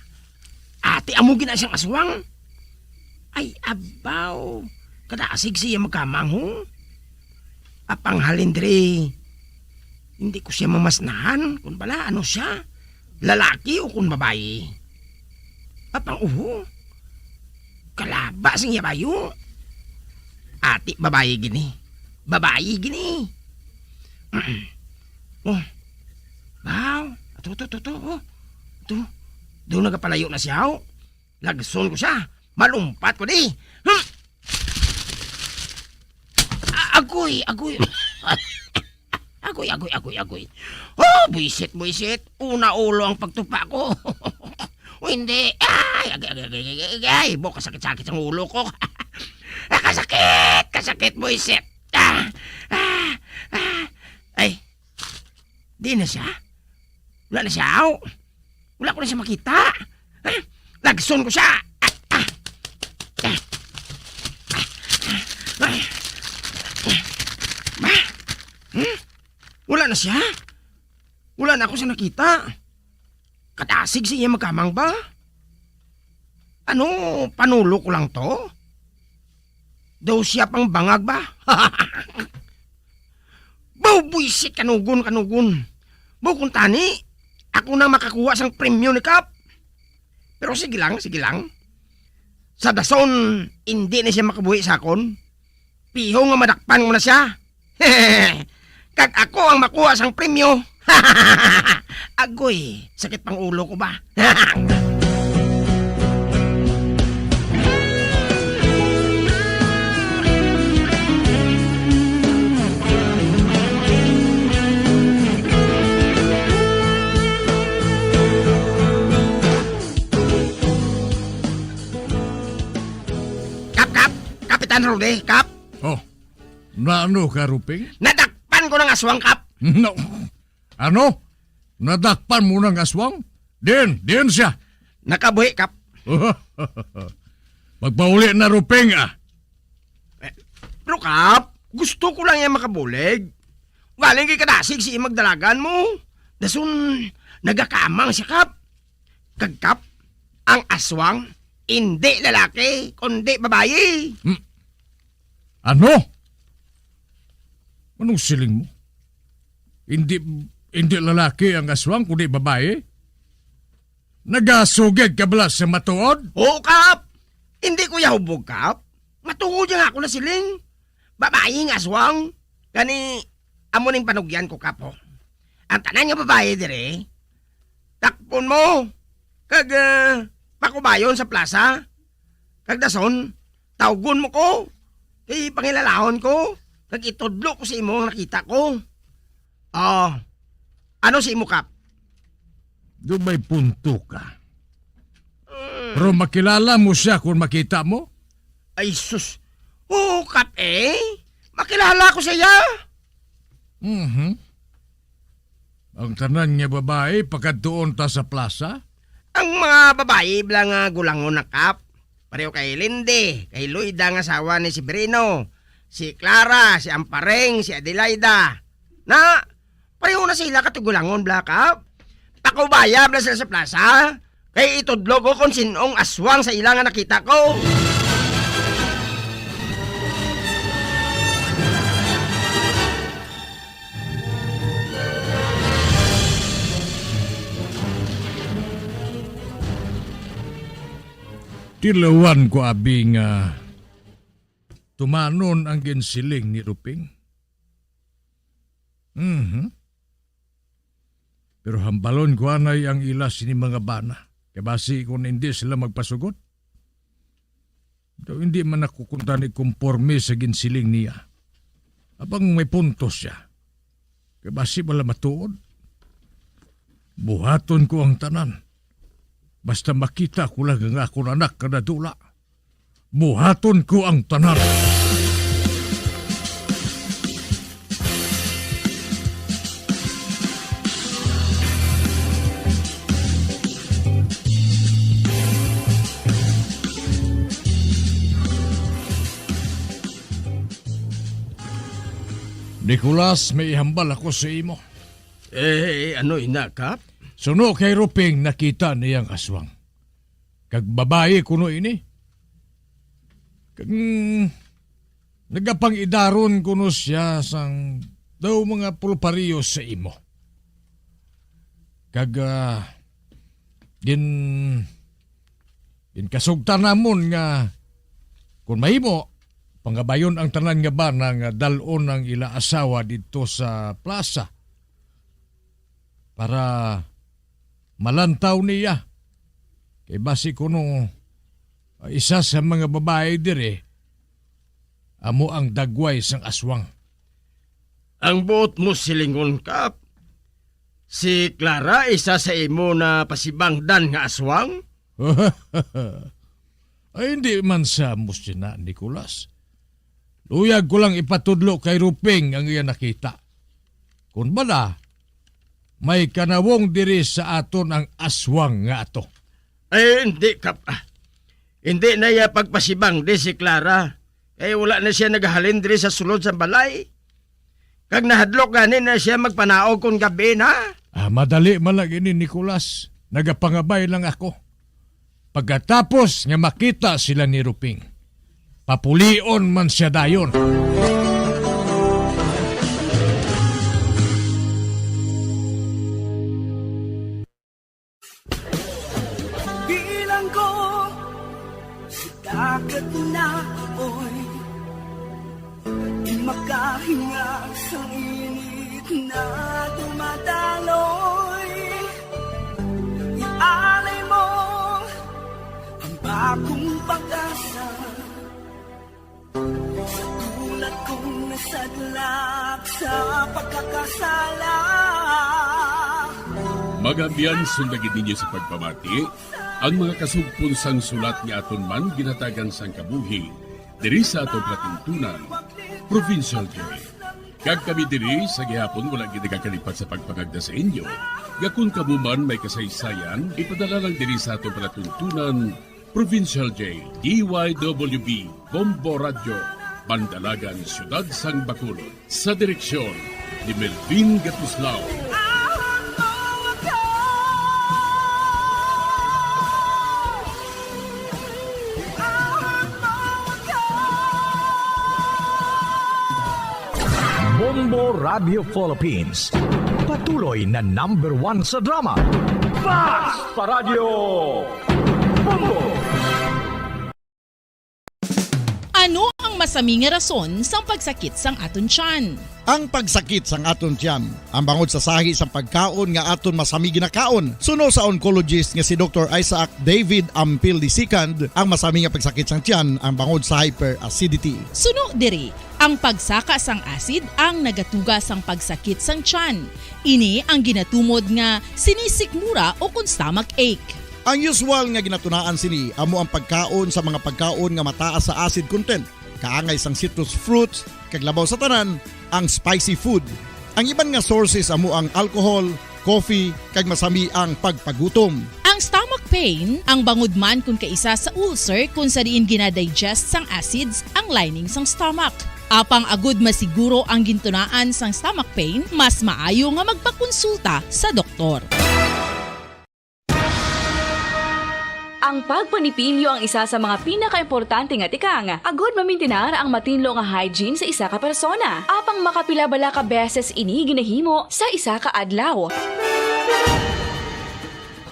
Ati, amo gina siyang aswang. Ay, abaw. Kadasig siya magkamang, ho. Apang halin diri, hindi ko siya mamasnahan kung bala ano siya, lalaki o kung babayi. Apang uho, kalaba sing iya bayo. Ati, babayi gini. Babayi gini. Oh. Wow. Ato, ato, ato, ato. Oh. Ato. Daw nagapalayo na siya, oh. Lagson ko siya. Malumpat ko di. Hmm. A-, agoy, agoy. Agoy, agoy, agoy, agoy. Oh, buisit, buisit. Una ulo ang pagtupa ko. O hindi. Ay, agay, agay, agay, agay, agay. Bo, kasakit-sakit ang ulo ko. Ah, kasakit, kasakit, buisit. Ah, ah, ah. Ay, di na siya. Wala na siya, aw. Wala ko na siya makita. Ha? Lagson ko siya. Ah, ah. Ah, ah. Ah, ah. Ba? Hmm? Wala na siya? Wala na ako sa nakita. Kadasig sa iya magkamang ba? Ano, panulo ko lang to? Daw siya pang bangag ba? Baw, buisit, kanugon, kanugon. Baw, kung tani, ako na makakuha sang premyo ni Kap. Pero sige lang, sige lang. Sa dason, indi na siya makabuhi sa akon. Piho nga madakpan ko na siya. Kag ako ang makuha sang premyo. Agoy, sakit pang ulo ko ba? Kap, Kap! Kapitan Rudy, Kap! Oh, naano ka, Ruping? Nadakpan ko ng aswang, Kap! No. Ano? Nadakpan mo ng aswang? Din, din siya. Nakabuhi, Kap. Magpauli na, Ruping, ah. Eh, pero, Kap, gusto ko lang yan makabulig. Galing kay kadasig si imagdalagan mo. Dason, nagakamang siya, Kap. Kag, Kap, ang aswang, indi lalaki, kundi babayi. Hmm. Ano? Anong siling mo? Hindi, hindi lalaki ang aswang, kundi babayi? Nagasugid ka bala sa matuod? Oo, Kap. Hindi ko yahubog, Kap. Matuod nga ako na siling. Babayi nga aswang. Gani, amo ning panugyan ko, Kap, ho. Ang tanan nga babayi dire, takpon mo. Kag, ah, pakubayon sa plaza. Kag dason, tawgon mo ko. Kay pangilalahon ko. Kag itudlo ko sa imo ang nakita ko. Ah, ano sa imo, Kap? Do may punto ka. Mm. Pero makilala mo siya kung makita mo? Ay, sus. Oo, Kap, eh. Makilala ko siya. Mhm. Ang tanan nga babayi, pakadtuon ta sa plaza? Ang mga babayi bala nga gulangon na, Kap. Pareho kay Lindy, kay Loida nga asawa ni Severino, si Clara, si Ampareng, si Adelaida. Na, pareho na sila katigulangon, bala, Kap. Pakubaya bala sila sa plaza. Kay itudlo ko kung sin-ong aswang sa ila nga nakita ko. Tilawan ko, abi, nga tumanon ang ginsiling ni Ruping. Mhm. Pero hambalon ko anay ang ila sini mga bana, kay basi kon indi sila magpasugot, daw indi man ako kuntani konporme sa ginsiling niya. Apang may punto siya, kay basi bala matuod. Buhaton ko ang tanan, basta makita ko lang ang akon anak nga nadula. Buhaton ko ang tanan. Nicolas, may ihambal ako sa imo. Eh, ano ina, Kap? Suno kay Ruping, nakita niya ang aswang. Kag babayi kuno ini. Kag, mm, nagapang-idaron kuno siya sang daw mga pulpariyo sa imo. Kag, ah, gin-, ginkasugtan namon nga kon mahimo, pangabayon ang tanan nga bana nga dal-on ang ila asawa didto sa plaza para malantaw niya. Kay basi kuno, ah, isa sa mga babayi diri amo ang dagway sang aswang. Ang buot mo silingon, Kap, si Clara isa sa imo na pasibangdan nga aswang? Ay, hindi man sa amo sina, Nicolas. Luyag ko lang ipatudlo kay Ruping ang iya nakita. Kun bala, may kanawong diri sa aton ang aswang nga ato. Ay, hindi ka pa. Hindi na iya pagpasibangdi si Clara. Kay wala na siya nagahalin diri sa sulod sa balay. Kag nahadlok gani na siya magpanaog kon gabi na. Ah, madali man lang ini, Nicolas. Nagapangabay lang ako. Pagkatapos nga makita sila ni Ruping, papulion man siya dayon. Bilanggo sa dagat na apoy, di makahinga sa init na dumadaloy. Ialay mo ang bagong pag-asa. Sa tulad kong nasadlak sa pagkakasala. Mga abyan, sundagi ninyo sa pagpamati ang mga kasugpon sang sulat nga aton man ginhatagan sang kabuhi diri sa aton palatuntunan, Provincial Joy. Kag kami diri sa gihapon wala gid nagakalipat sa pagpangagda sa inyo nga kon kamo man may kasaysayan, ipadala lang diri sa aton palatuntunan, Provincial J, D Y W B, Bombo Radyo, Bandalagan, Siyudad sang Bacolod. Sa direksyon ni Melvin Gatuslao. Bombo Radio Philippines, patuloy na number one sa drama. Basta Radyo Bombo! Ano ang masami nga rason sang pagsakit sang aton tiyan? Ang pagsakit sang aton tiyan, ang bangod sa sahi sang pagkaon nga aton masami ginakaon. Suno sa oncologist nga si Doktor Isaac David Ampil the second, ang masami nga pagsakit sang tiyan ang bangod sa hyperacidity. Suno diri, ang pagsaka sang acid ang nagatuga sang pagsakit sang tiyan. Ini ang ginatumod nga sinisikmura o kon stomach ache. Ang usual nga ginatunaan sini amo ang pagkaon sa mga pagkaon nga mataas sa acid content, kaangay sang citrus fruits, kag labaw sa tanan, ang spicy food. Ang iban nga sources amo ang alcohol, coffee, kag masami ang pagpagutom. Ang stomach pain, ang bangod man kon kaisa sa ulcer kon sa diin ginadigest sang acids ang lining sang stomach. Apang agud masiguro ang gintunaan sang stomach pain, mas maayo nga magpakonsulta sa doktor. Ang pagpanipilyo ang isa sa mga pinakaimportante nga tikang agud mamintinar ang matinlo nga hygiene sa isa ka persona. Apang makapila bala ka beses ini ginahimo sa isa ka adlaw?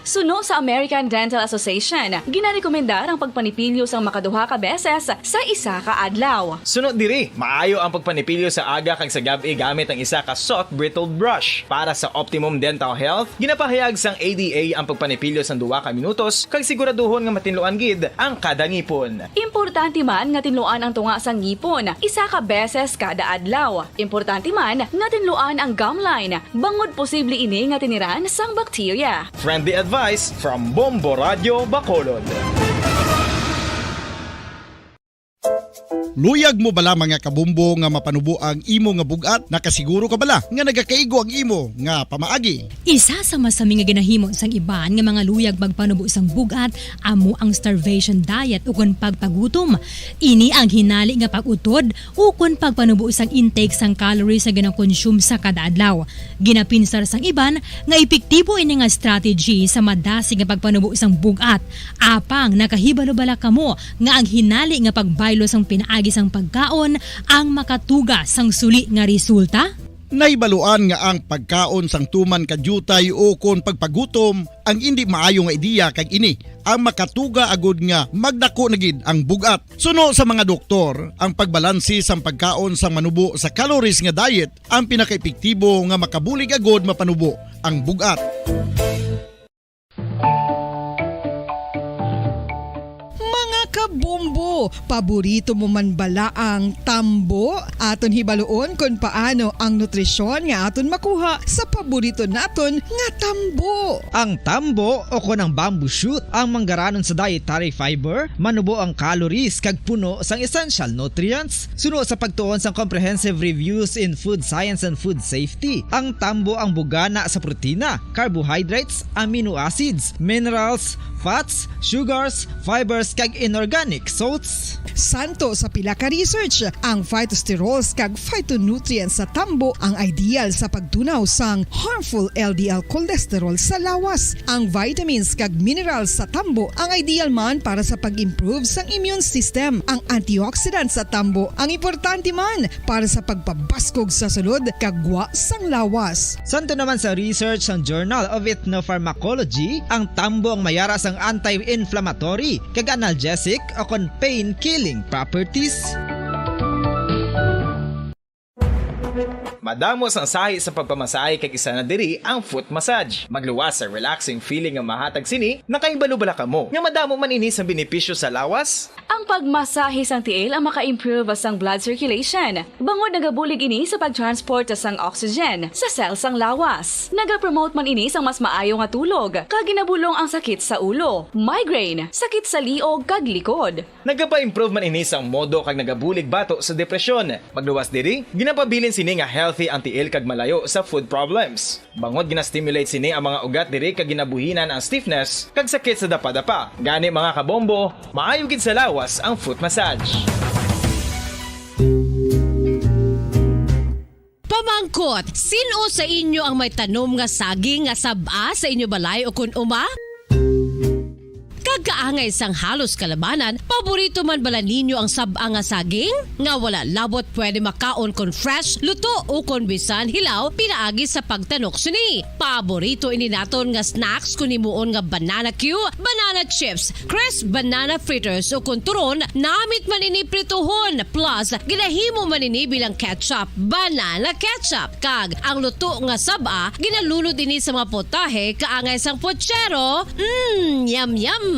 Suno sa American Dental Association, ginarekomendar ang pagpanipilyo sang makaduha ka beses sa isa ka adlaw. Suno diri, maayo ang pagpanipilyo sa aga kag sa gab-i gamit ang isa ka soft bristled brush. Para sa optimum dental health, ginapahayag sang A D A ang pagpanipilyo sang duha ka minutos kag siguraduhon nga matinluan gid ang kada ngipon. Importante man nga tinluan ang tunga sang ngipon isa ka beses kada adlaw. Importante man nga tinluan ang gum line, bangod posible ini nga tiniran sang bakterya. Friendly advice from Bombo Radyo Bacolod. Luyag mo bala, mga kabombo, nga mapanubo ang imo nga bug-at? Nakasiguro ka bala nga nagakaigo ang imo nga pamaagi? Isa sa masami nga ginahimo sang iban nga mga luyag magpanubo sang bug-at amo ang starvation diet ukon pagpagutom. Ini ang hinali nga pag-utod ukon pagpanubo sang intake sang calories nga ginakonsume sa kada adlaw. Ginapinsar sang iban nga epektibo ini nga strategy sa madasig nga pagpanubo sang bug-at. Apang nakahibalo bala kamo nga ang hinali nga pagbaylo sang pinaagi sang pagkaon ang makatuga sang suli nga resulta? Nahibaluan nga ang pagkaon sang tuman ka diutay ukon pagpagutom ang indi maayo nga ideya, kag ini ang makatuga agud nga magdako na gid ang bug-at. Suno sa mga doktor, ang pagbalanse sang pagkaon sang manubo sa calories nga diet ang pinakaepektibo nga makabulig agud mapanubo ang bug-at. Mga kabombo! Bo, paborito mo man bala ang tambo? Aton hibaluon kon paano ang nutrisyon nga aton makuha sa paborito naton nga tambo. Ang tambo o kon ang bamboo shoot ang manggaranon sa dietary fiber, manubo ang calories kag puno sang essential nutrients. Suno sa pagtuon sang Comprehensive Reviews in Food Science and Food Safety, ang tambo ang bugana sa protina, carbohydrates, amino acids, minerals, fats, sugars, fibers, kag inorganic salts. Santo sa pila ka research, ang phytosterols kag phytonutrients sa tambo ang ideal sa pagtunaw sang harmful L D L cholesterol sa lawas. Ang vitamins kag minerals sa tambo ang ideal man para sa pag-improve sang immune system. Ang antioxidants sa tambo ang importante man para sa pagpabaskog sa sulod kag gwa sang lawas. Santo naman sa research sang Journal of Ethnopharmacology, ang tambo ang mayara sang anti-inflammatory kag analgesic o kon pain-killing properties. Madamo sang sahi sa pagpamasahe kag isa na diri ang foot massage. Magluwas sa relaxing feeling nga mahatag sini, nakahibalo bala kamo nga madamo man ini sa benepisyo sa lawas? Ang pagmasahe sang tiil ang maka-improve sang blood circulation, bangod nagabulig ini sa pag-transport sang oxygen sa cell sang lawas. Nagapromote man ini sang mas maayo nga tulog, kag ginabulong ang sakit sa ulo, migraine, sakit sa liog, kag likod. Nagapa-improve man ini sang modo kag nagabulig bato sa depresyon. Magluwas diri, ginapabilin sini nga healthy ang tiil kag malayo sa food problems. Bangod gina-stimulate sini ang mga ugat diri kag ginabuhinan ang stiffness kag sakit sa dapadapa. Gani, mga kabombo, maayo gid sa lawas ang foot massage. Pamangkot, sin-o sa inyo ang may tanom nga saging nga sab-a sa inyo balay ukon uma? Kag kaangay sang halos kalabanan, paborito man bala ninyo ang sab-a nga saging? Nga wala labot pwede makaon kon fresh, luto, ukon bisan hilaw pinaagi sa pagtanok sini. Paborito ini naton nga snacks kon himuon nga banana cue, banana chips, crisp banana fritters, ukon turon, namit man ini prituhon, plus ginahimo man ini bilang ketchup, banana ketchup. Kag ang luto nga sab-a, ginalunod ini sa mga putahe kaangay sang puchero. Mm, yum, yum!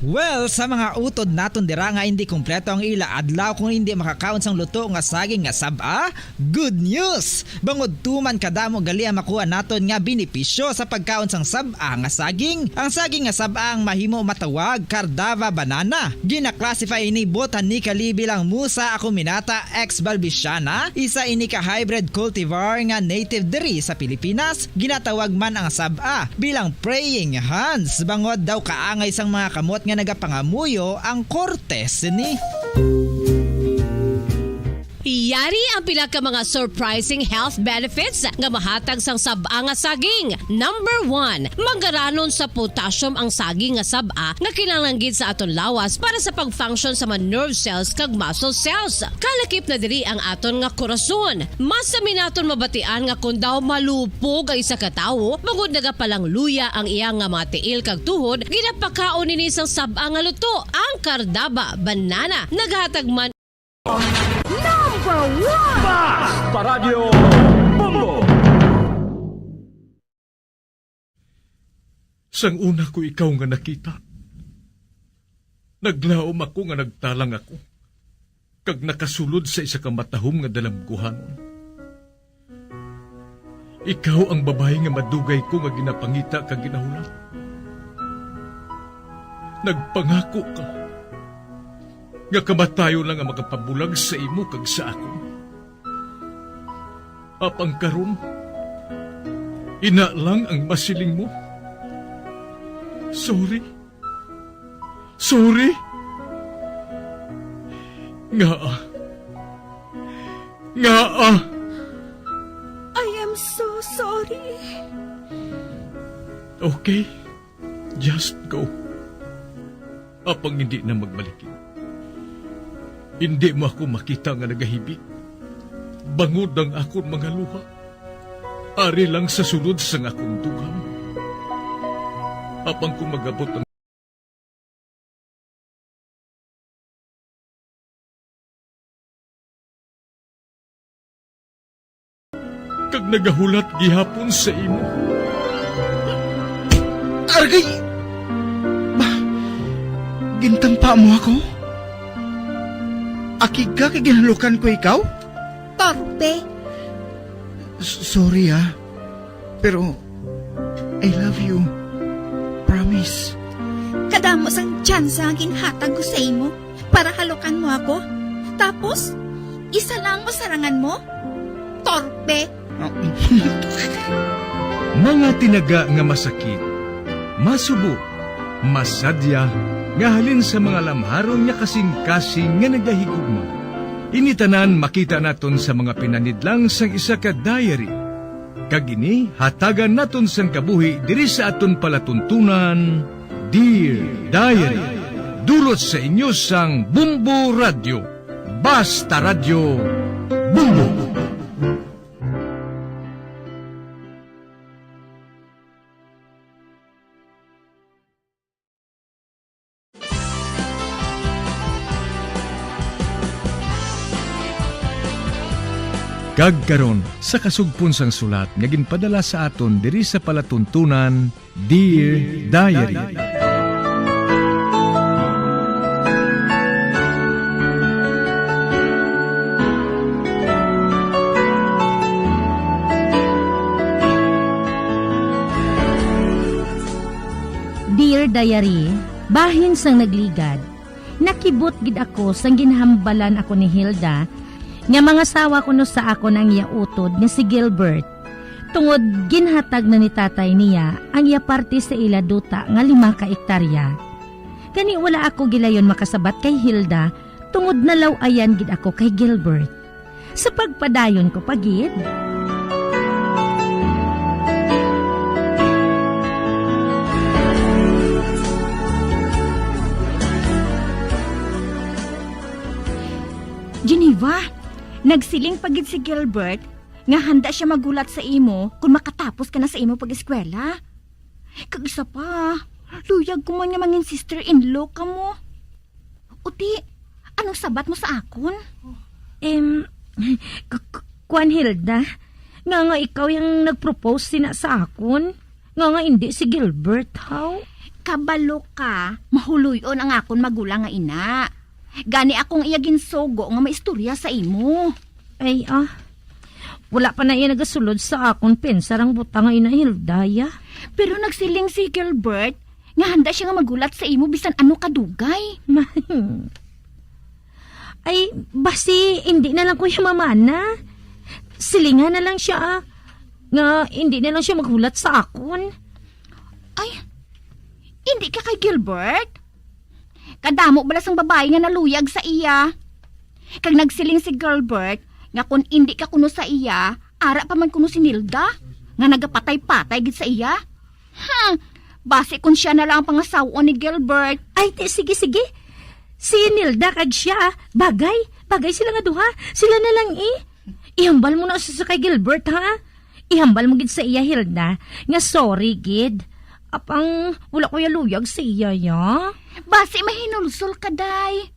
Well, sa mga utod naton dira nga indi kompleto ang ila adlaw kung indi makakaon sang luto nga saging nga sab-a, good news! Bangod tuman kadamo gali ang makuha naton nga benepisyo sa pagkaon sang sab-a nga saging. Ang saging nga sab-a ang mahimo matawag Cardava banana. Gina-classify ini botanically bilang Musa acuminata ex balbisiana, isa ini ka hybrid cultivar nga native diri sa Pilipinas. Ginatawag man ang sab-a bilang praying hands, bangod daw kaangay sang mga kamot nga nagapangamuyo ang korte sini. Yari ang pila ka mga surprising health benefits nga mahatag sang sab-a nga saging. Number one, manggaranon sa potassium ang saging nga sab-a nga kinahanglan gid sa aton lawas para sa pag-function sa mga nerve cells kag muscle cells. Kalakip na diri ang aton nga korason. Mas sami naton mabatian nga kon daw malupog ang isa ka tawo, bangod nagapalangluya ang iya nga mga tiil kag tuhod, ginapakaon ini sang sab-a nga luto, ang Cardaba banana. Naghatag man Number one! Fast Paradyo Bombo! Sang una ko ikaw nga nakita, naglaom ako nga nagtalang ako, kag nakasulod sa isa ka matahom nga dalamguhanon. Ikaw ang babayi nga madugay ko nga ginapangita kag ginahulat. Nagpangako ka nga kamatayon lang ang makapabulag sa imo kag sa akon. Apang karon, ina lang ang masiling mo. Sorry. Sorry. Ngaa? Ngaa? I am so sorry. Okay. Just go. Apang hindi na magbalikin. Hindi mo ako makita nga nagahibik. Bangod ang akon mga luha. Ari lang sa sulod sang akon dugang. Apang kung magabot ang kag nagahulat gihapon sa imo. Argay! Ba-, Gintampa mo ako? Akig ka kay ginhalukan ko ikaw? Torpe. S-, sorry, ah. Pero I love you. Promise. Kadamo sang tsansa nga ginhatag ko sa imo para halukan mo ako. Tapos, isa lang mo sarangan mo? Torpe. Mga tinaga nga masakit, masubo, masadya, nga halin sa mga lamharon nga kasing-kasing nga nagahigugma. Ini tanan makita naton sa mga pinanidlang sang isa ka diary. Kag ini hatagan naton sang kabuhi diri sa aton palatuntunan, Dear Diary. Dulot sa inyo sang Bombo Radyo. Basta Radyo, Bombo. Kag karon, sa kasugpon sang sulat nga ginpadala sa aton diri sa palatuntunan, Dear Diary. Dear Diary, bahin sang nagligad, nakibot gid ako sang ginhambalan ako ni Hilda nga mangasawa kuno sa akon ang iya utod nga si Gilbert, tungod ginhatag na ni tatay niya ang iya parte sa ila duta nga lima ka ektarya. Gani wala ako gilayon makasabat kay Hilda, tungod nalaw-ayan gid ako kay Gilbert. Sa pagpadayon ko pa gid. Geneva, nagsiling pa gid si Gilbert nga handa sia maghulat sa imo kon makatapos ka na sa imo pag-eskwela. Kag isa pa, luyag ko man nga mangin sister-in-law kamo. Uti, anong sabat mo sa akon? Em, k-, k-, kuwan, Hilda, nga nga ikaw yung nag-propose sina sa akon, nga nga hindi si Gilbert, haw? Kabalo ka, mahuloy-on ang akon magulang nga ina. Gani akong iya ginsugo nga maistorya sa imo. Ay, ah. Wala pa na iya nagasulod sa akon, pensar ang butang nga ina, Hilda, ya. Pero nagsiling si Gilbert nga handa siya nga maghulat sa imo bisan ano kadugay. Ay, basi, hindi na lang ko iya mamana. Silingan na lang siya, ah, nga hindi na lang siya maghulat sa akon. Ay, hindi ka kay Gilbert? Kadamo bala sang babayi nga naluyag sa iya. Kag nagsiling si Gilbert nga kon indi ka kuno sa iya, ara pa man kuno si Nilda, nga nagapatay-patay gid sa iya. Hmm, basi kon sia na lang ang pangasaw-on ni Gilbert. Ay, ti, sige, sige. Si Nilda kag siya, bagay, bagay sila nga duha. Sila na lang, eh. Ihambal mo na sa, sa kay Gilbert, ha? Ihambal mo gid sa iya, Hilda, nga sorry gid. Apang wala ko ya luyag sa iya, ya. Basi mahinulsol ka, day.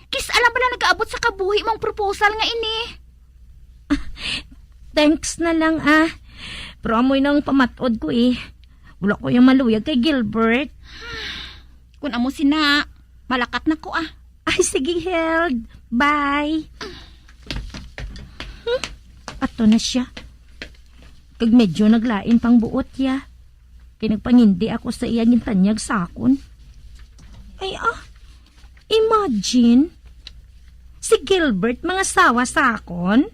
Kis-a lang bala nagaabot sa kabuhi mong proposal nga ini. Thanks na lang, ah. Pero amoy nang pamatod ko, eh. Wala ko ya maluyag kay Gilbert. Kun amo sina, malakat na ko, ah. Ay, sige, Held. Bye. Hmm? Ato na siya. Kag medyo naglain pang buot ya. Kay nagpangindi ako sa iya gintanyag sa akon. Ay, ah. Imagine, si Gilbert mangasawa sa akon?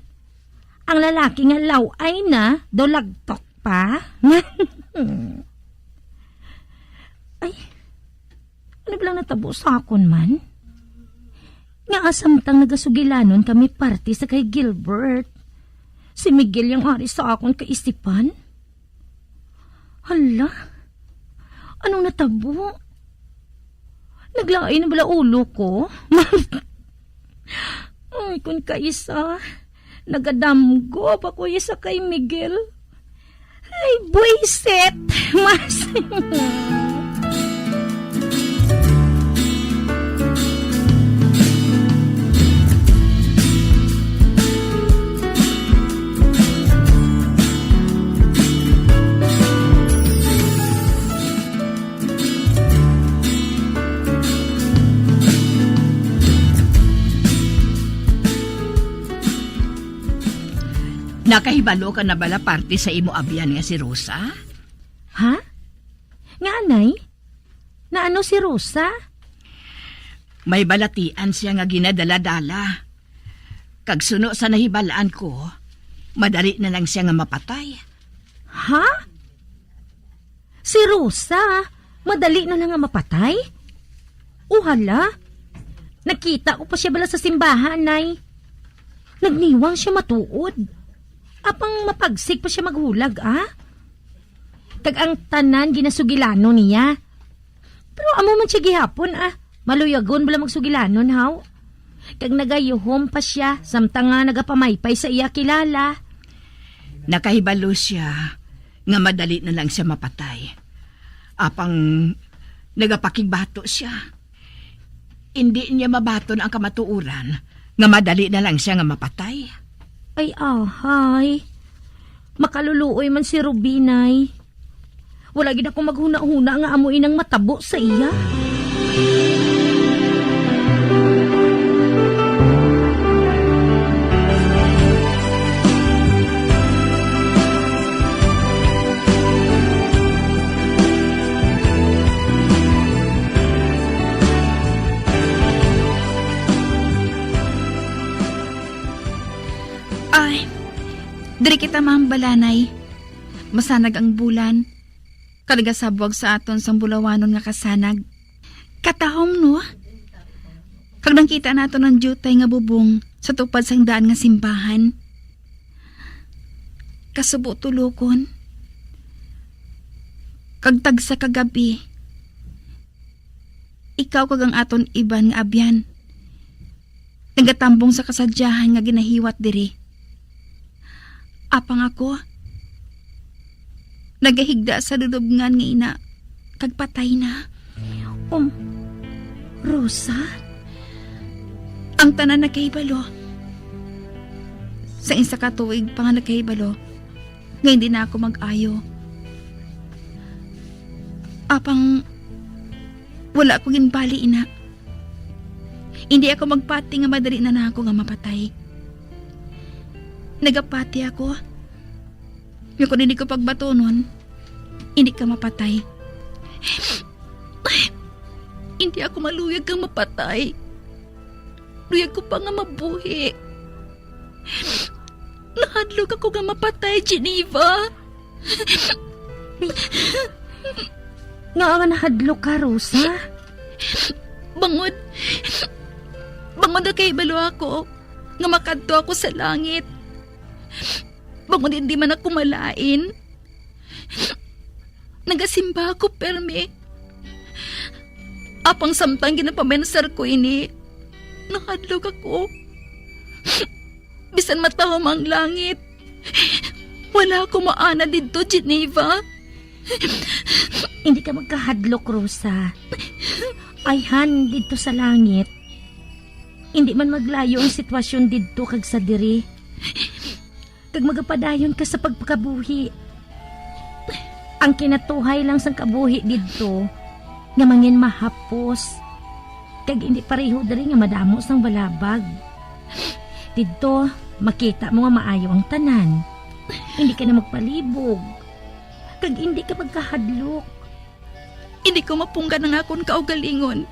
Ang lalaki nga law-ay na, daw lagtok pa? Ay, ano ba lang natabo sa akon man? Nga asamtang nagasugilanon kami parte sa kay Gilbert, si Miguel yang ari sa akon kaisipan? Hala, anong natabo? Naglain na bala ulo ko? Ay, kun kaisa, nagadamgo pa ko isa kay Miguel. Ay, buisit! Mas... Nakahibalo ka na bala parte sa imo abyan nga si Rosa? Ha? Nga anay? Naano si Rosa? May balatian siya nga ginadala-dala. Kag suno sa nahibalaan ko, madali na lang siya nga mapatay. Ha? Si Rosa, madali na lang nga mapatay? O hala, nakita ko pa siya bala sa simbahan, Nay. Nagniwang siya matuod. Apang mapagsig pa siya maghulag, ah. Kag ang tanan ginasugilanon niya. Pero amo man siya gihapon, ah. Maluyagon bala magsugilanon, haw? Kag nagayuhom pa siya, samtang nga nagapamaypay sa iya kilala. Nakahibalo siya nga madali na lang siya mapatay. Apang nagapakigbato siya. Indi niya mabaton ang kamatuoran nga madali na lang siya nga mapatay. Ay, ahay. Makaluluoy man si Ruby, Nay. Wala gid ako maghuna-huna nga amo inang matabo sa iya. Ay, diri kita, Ma'am Balanay. Masanag ang bulan. Kag nagasabwag sa aton sang bulawanon nga kasanag. Katahom, no? Kag nakita naton ang diutay nga bubong sa tupad sang daan nga simbahan. Kasubo tulokon. Kag tagsa ka gab-i, ikaw kag ang aton iban nga abyan nagatambong sa kasadyahan nga ginahiwat diri. Apang ako, nagahigda sa lulubngan nga ina, kag patay na. Um, Rosa? Ang tanan nakahibalo. Sa isa ka tuig pa nga nakahibalo nga hindi na ako mag-ayo. Apang wala ko ginbali ina. Hindi ako magpati nga madali na lang ako nga mapatay. Nagapati ako nga kung hindi ko pagbatunon, hindi ka mapatay. Hindi ako maluyag kang mapatay. Luyag ko pa nga mabuhi. Nahadlok ako nga mapatay, Geneva. Nga nga nahadlok ka, Rosa? Bangod, bangod nakahibalo ako nga makadto ako sa langit. Bangod hindi man ako malain. Nagasimba ako, permi. Apang samtang ginapamensar ko ini, nahadlok ako. Bisan matahom ang langit, wala ako maanad didto, Geneva. Hindi ka magkahadlok, Rosa. Ayhan didto sa langit. Hindi man maglayo ang sitwasyon didto kag sa diri. Kag magapadayon ka sa pagpakabuhi. Ang kinatuhay lang sang kabuhi didto nga mangin mahapos, kag indi pareho diri nga madamo sang balabag. Didto, makita mo nga maayo ang tanan. Indi ka na magpalibog, kag indi ka magkahadlok. Indi ko mapunggan ang akon kaugalingon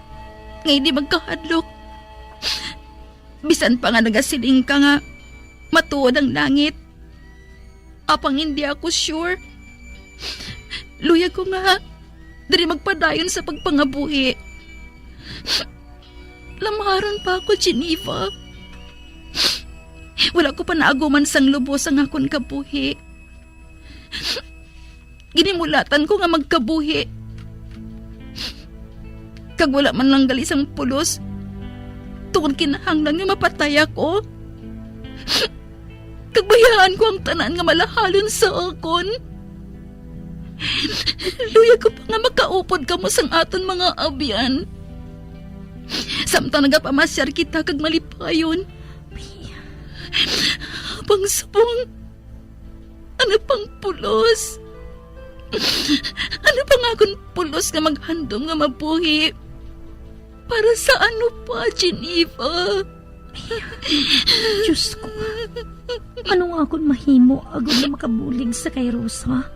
nga indi magkahadlok. Bisan pa nga nagasiling ka nga matuod ang langit, apang hindi ako sure. Luyag ko nga diri magpadayon sa pagpangabuhi. Lamaron pa ako, Geneva. Wala ko pa naaguman sang lubos ang akon kabuhi. Ginimulatan ko nga magkabuhi, kag wala man lang gali sang pulos, tungod kinahanglan nga mapatay ako. Kag bayaan ko ang tanan nga malahalon sa akon. Luyag ko pa nga makaupod kamo sang aton mga abyan, samtang nagapamasyar kita kag malipayon. Pang subong, ano pang pulos? Ano pang akon pulos nga maghandom nga mabuhi? Para sa ano pa, Geneva? Diyos ko, ano nga akon mahimo agod nga makabulig sa kay Rosa?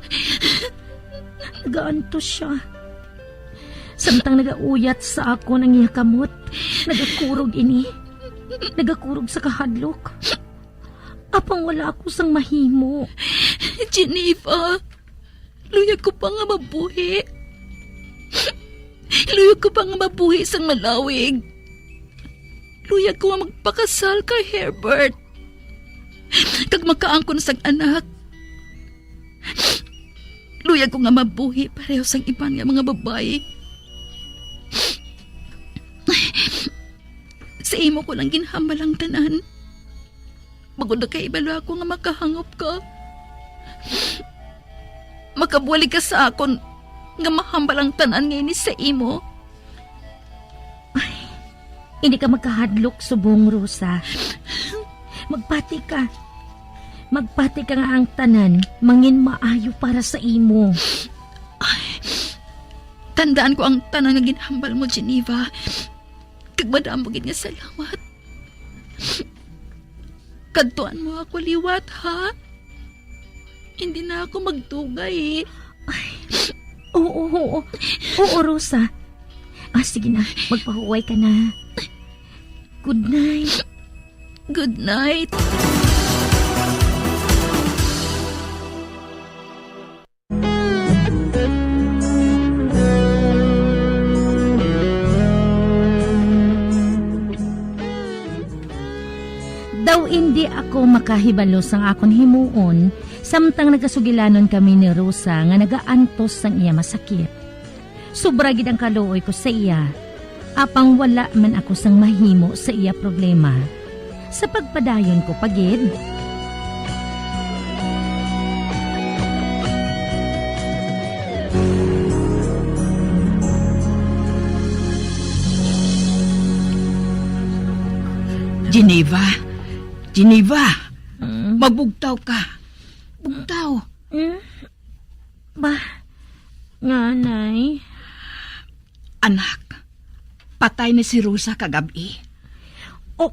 Nagaantos siya. Samtang nagauyat sa akon ang iya kamot, nagakurog ini. Nagakurog sa kahadlok. Apang wala ako sang mahimo. Geneva, luyag ko pa nga mabuhi. Luyag ko pa nga mabuhi sang malawig. Luyag ko nga magpakasal kay Herbert kag makaangkon sang anak. Luyag ko nga mabuhi pareho sang iban nga mga babayi. Sa imo ko lang ginhambal ang tanan. Bangod nakahibalo ako nga makahangop ka. Makabulig ka sa akon nga mahambal ang tanan nga ini sa imo. Ay, hindi ka magkahadlok subong, Rosa. Magpati ka. Magpati ka nga ang tanan mangin maayo para sa imo. Ay, tandaan ko ang tanan nga ginhambal mo, Geneva. Kag madamo gid nga salamat. Kadtuan mo ako liwat, ha? Hindi na ako magdugay. Ay, oo, oo. Oo, Rosa. Ah, sige na, magpahuway ka na. Good night. Good night. Daw indi ako makahibalo sang akon himuon, samtang nagasugilanon kami ni Rosa nga nagaantos sang iya masakit. Sobra gid ang kaluoy ko sa iya, apang wala man ako sang mahimo sa iya problema. Sa pagpadayon ko pa gid. Geneva, Geneva, Mm. magbugtaw ka. Bugtaw. Mm. Ba, nga, Nay? Anak, patay na si Rosa kagab-i. Oh.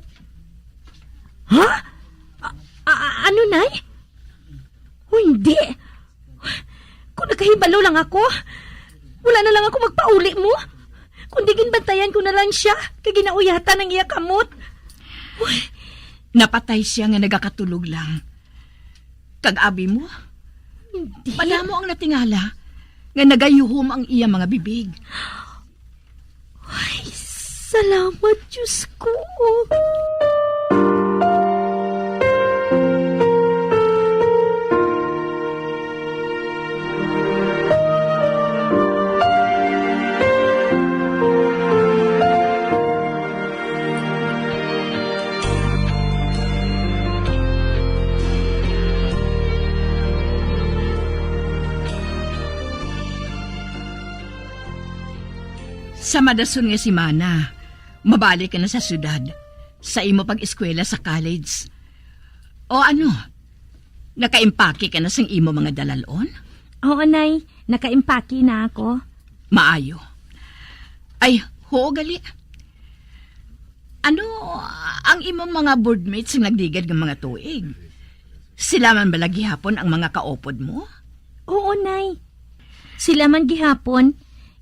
Ha? A-, a-, ano, Nay? Oh, hindi. Kung nakahibalo lang ako, wala na lang ako magpauli mo. Kundi ginbantayan ko na lang siya, kay ginauyatan ang iya kamot. Uy. Napatay siya nga nagakatulog lang. Kag abi mo? Hindi. Madamo ang natingala nga nagayuhom ang iya mga bibig. Ay, salamat, Diyos ko. Sa madason nga semana, mabalik ka na sa syudad, sa imo pag-eskwela sa college. O ano, nakaimpake ka na sang imo mga dalalon? Oo, Nay. Nakaimpake na ako. Maayo. Ay, huo gali. Ano ang imong mga boardmates nga nagligad nga mga tuig? Sila man bala gihapon ang mga kaupod mo? Oo, Nay. Sila man gihapon,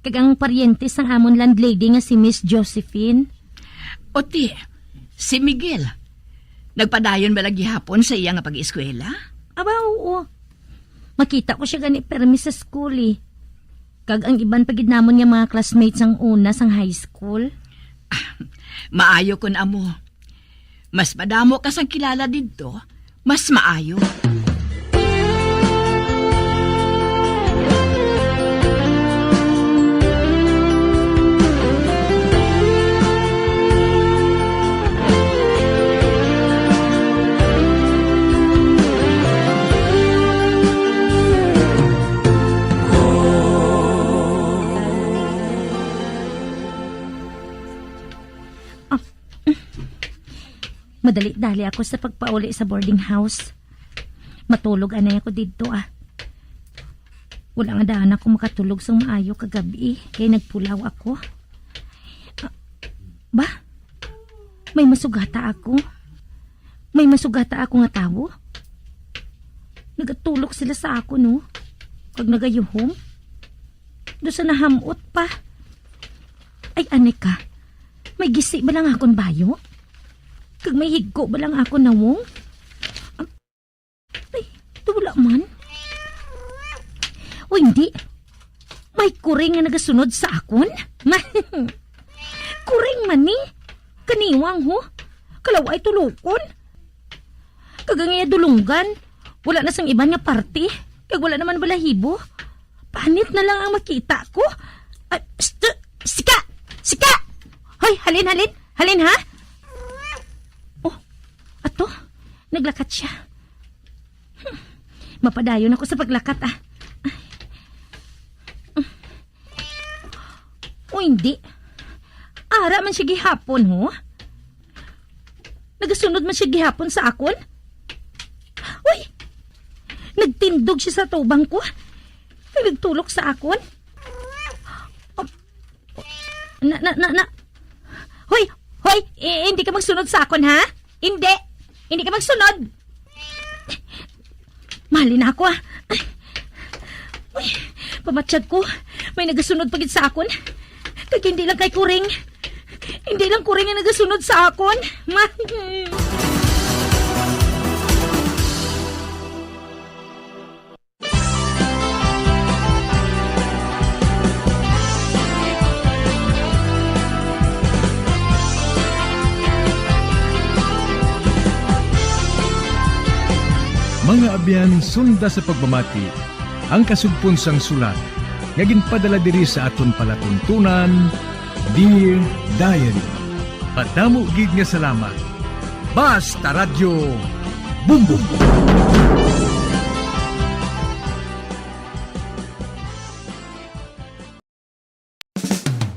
kag ang paryente sang amon landlady nga si Miss Josephine. O ti, si Miguel, nagpadayon bala gihapon sa iya nga pag-eskwela? Aba, oo. Makita ko siya gani permi sa school, eh. Kag ang iban pa gid namon nga mga classmates sang una sang high school. Ah, maayo kon amo. Mas madamo ka sang kilala didto, mas maayo. Ah, madali-dali ako sa pagpauli sa boarding house. Matulog anay ako didto, ah. Wala nga daan ako makatulog sang maayo kagabi, kay nagpulaw ako. Ah, ba? May masugata ako. May masugata ako nga tawo. Nagatulok sila sa akon, no? Kag nagayuhom. Do sa nahamot pa. Ay, ani ka. May gisi ba lang akon bayo? Kag may higko ba lang akon nawong? Ay, wala man. O hindi. May kuring nga nagasunod sa akon? Kuring man ni. Kaniwang, ho. Kalaway tulukon. Kag ang iya dulunggan, wala na sang iban nga parte. Kag wala naman balahibo. Panit na lang ang makita ko. Ay, st-, sika! Sika! Hoy, halin, halin. Halin, ha? Oh, ato. Naglakat siya. Hmm. Mapadayon ako sa paglakat, ah. O hindi. Ara man siya gihapon, ho? Nagasunod man siya gihapon sa akon? Uy! Nagtindog siya sa tubang ko. Kag nagtulok sa akon. Na, na, na, na. Hoy! Hoy! I- hindi ka magsunod sa akon, ha? Hindi! Hindi ka magsunod! Mali na ako, ah. Ay. Uy, pamatyag ko. May nagasunod pa gid sa akon. Kag hindi lang kay Kuring. Hindi lang Kuring ang nagasunod sa akon. Ma- Mga abyan, sunda sa pagpamati ang kasugpon sang sulat nga ginpadala diri sa aton palatuntunan, Dear Diary. Madamo gid nga salamat. Basta Radyo Bumbong.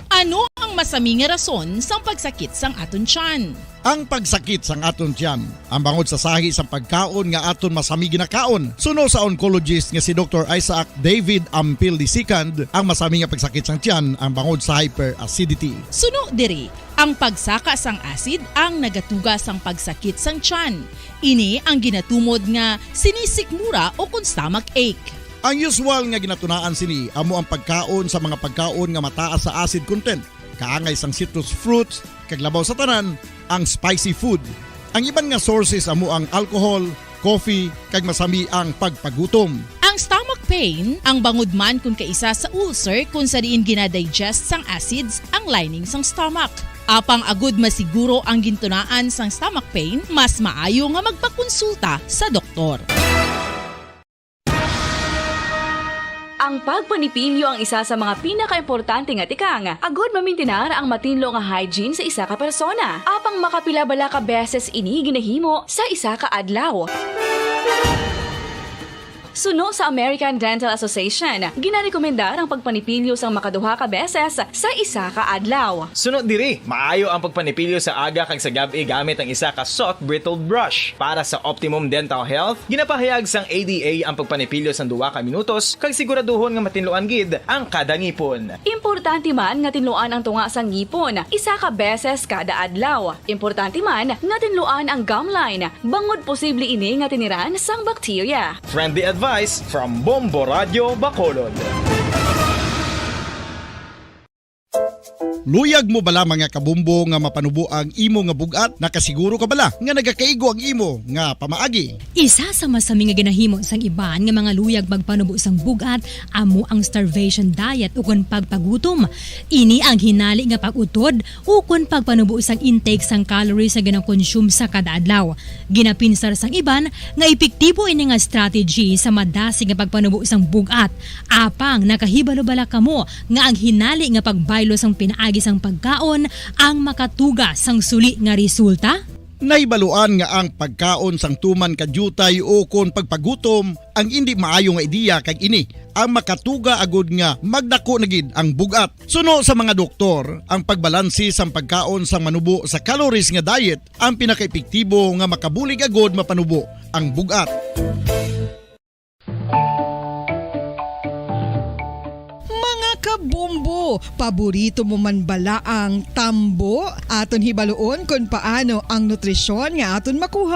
Ano ang masami nga rason sang pagsakit sang aton tiyan? Ang pagsakit sang aton tiyan ang bangod sa sahi sang pagkaon nga aton masami ginakaon. Suno sa oncologist nga si Doktor Isaac David Ampil the second, ang masami nga pagsakit sang tiyan ang bangod sa hyperacidity. Suno diri, ang pagsaka sang acid ang nagatuga sang pagsakit sang tiyan. Ini ang ginatumod nga sinisikmura ukon stomach ache. Ang usual nga ginatunaan sini amo ang pagkaon sa mga pagkaon nga mataas sa acid content, kaangay sang citrus fruits, kag labaw sa tanan, ang spicy food. Ang iban nga sources amo ang alcohol, coffee, kag masami ang pagpagutom. Ang stomach pain ang bangod man kon kaisa sa ulcer kon sa diin gina-digest sang acids ang lining sang stomach. Apang agud masiguro ang gintunaan sang stomach pain, mas maayo nga magpakonsulta sa doktor. Ang pagpanipilyo ang isa sa mga pinakaimportante nga tikang agud mamintinar ang matinlo nga hygiene sa isa ka persona. Apang makapila bala ka beses ini ginahimo sa isa ka adlaw? Suno sa American Dental Association, ginarekomendar ang pagpanipilyo sang makaduha ka beses sa isa ka adlaw. Suno diri, maayo ang pagpanipilyo sa aga kag sa gab-i gamit ang isa ka soft bristled brush. Para sa optimum dental health, ginapahayag sang A D A ang pagpanipilyo sang duha ka minutos kag siguraduhon nga matinluan gid ang kada ngipon. Importante man nga tinluan ang tunga sang ngipon isa ka beses kada adlaw. Importante man nga tinluan ang gum line bangod posible ini nga tiniran sang bakterya. Friendly advice from Bombo Radio Bacolod. Luyag mo bala, mga kabombo, nga mapanubo ang imo nga bug-at? Nakasiguro ka bala nga nagakaigo ang imo nga pamaagi? Isa sa masami nga ginahimo sang iban nga mga luyag magpanubo sang bug-at amo ang starvation diet ukon pagpagutom. Ini ang hinali nga pag-utod ukon pagpanubo sang intake sang calories nga ginakonsume sa kada adlaw. Ginapinsar sang iban nga epektibo ini nga strategy sa madasig nga pagpanubo sang bug-at. Apang nakahibalo bala kamo nga ang hinali nga pagbaylo sang pinaagi sang pagkaon ang makatuga sang suli nga resulta? Nahibaluan nga ang pagkaon sang tuman ka diutay ukon pagpagutom ang indi maayo nga ideya, kag ini ang makatuga agud nga magdako na gid ang bug-at. Suno sa mga doktor, ang pagbalanse sang pagkaon sang manubo sa calories nga diet ang pinakaepektibo nga makabulig agud mapanubo ang bug-at. Mga kabombo! Paborito mo man bala ang tambo? Aton hibaluon kon paano ang nutrisyon nga aton makuha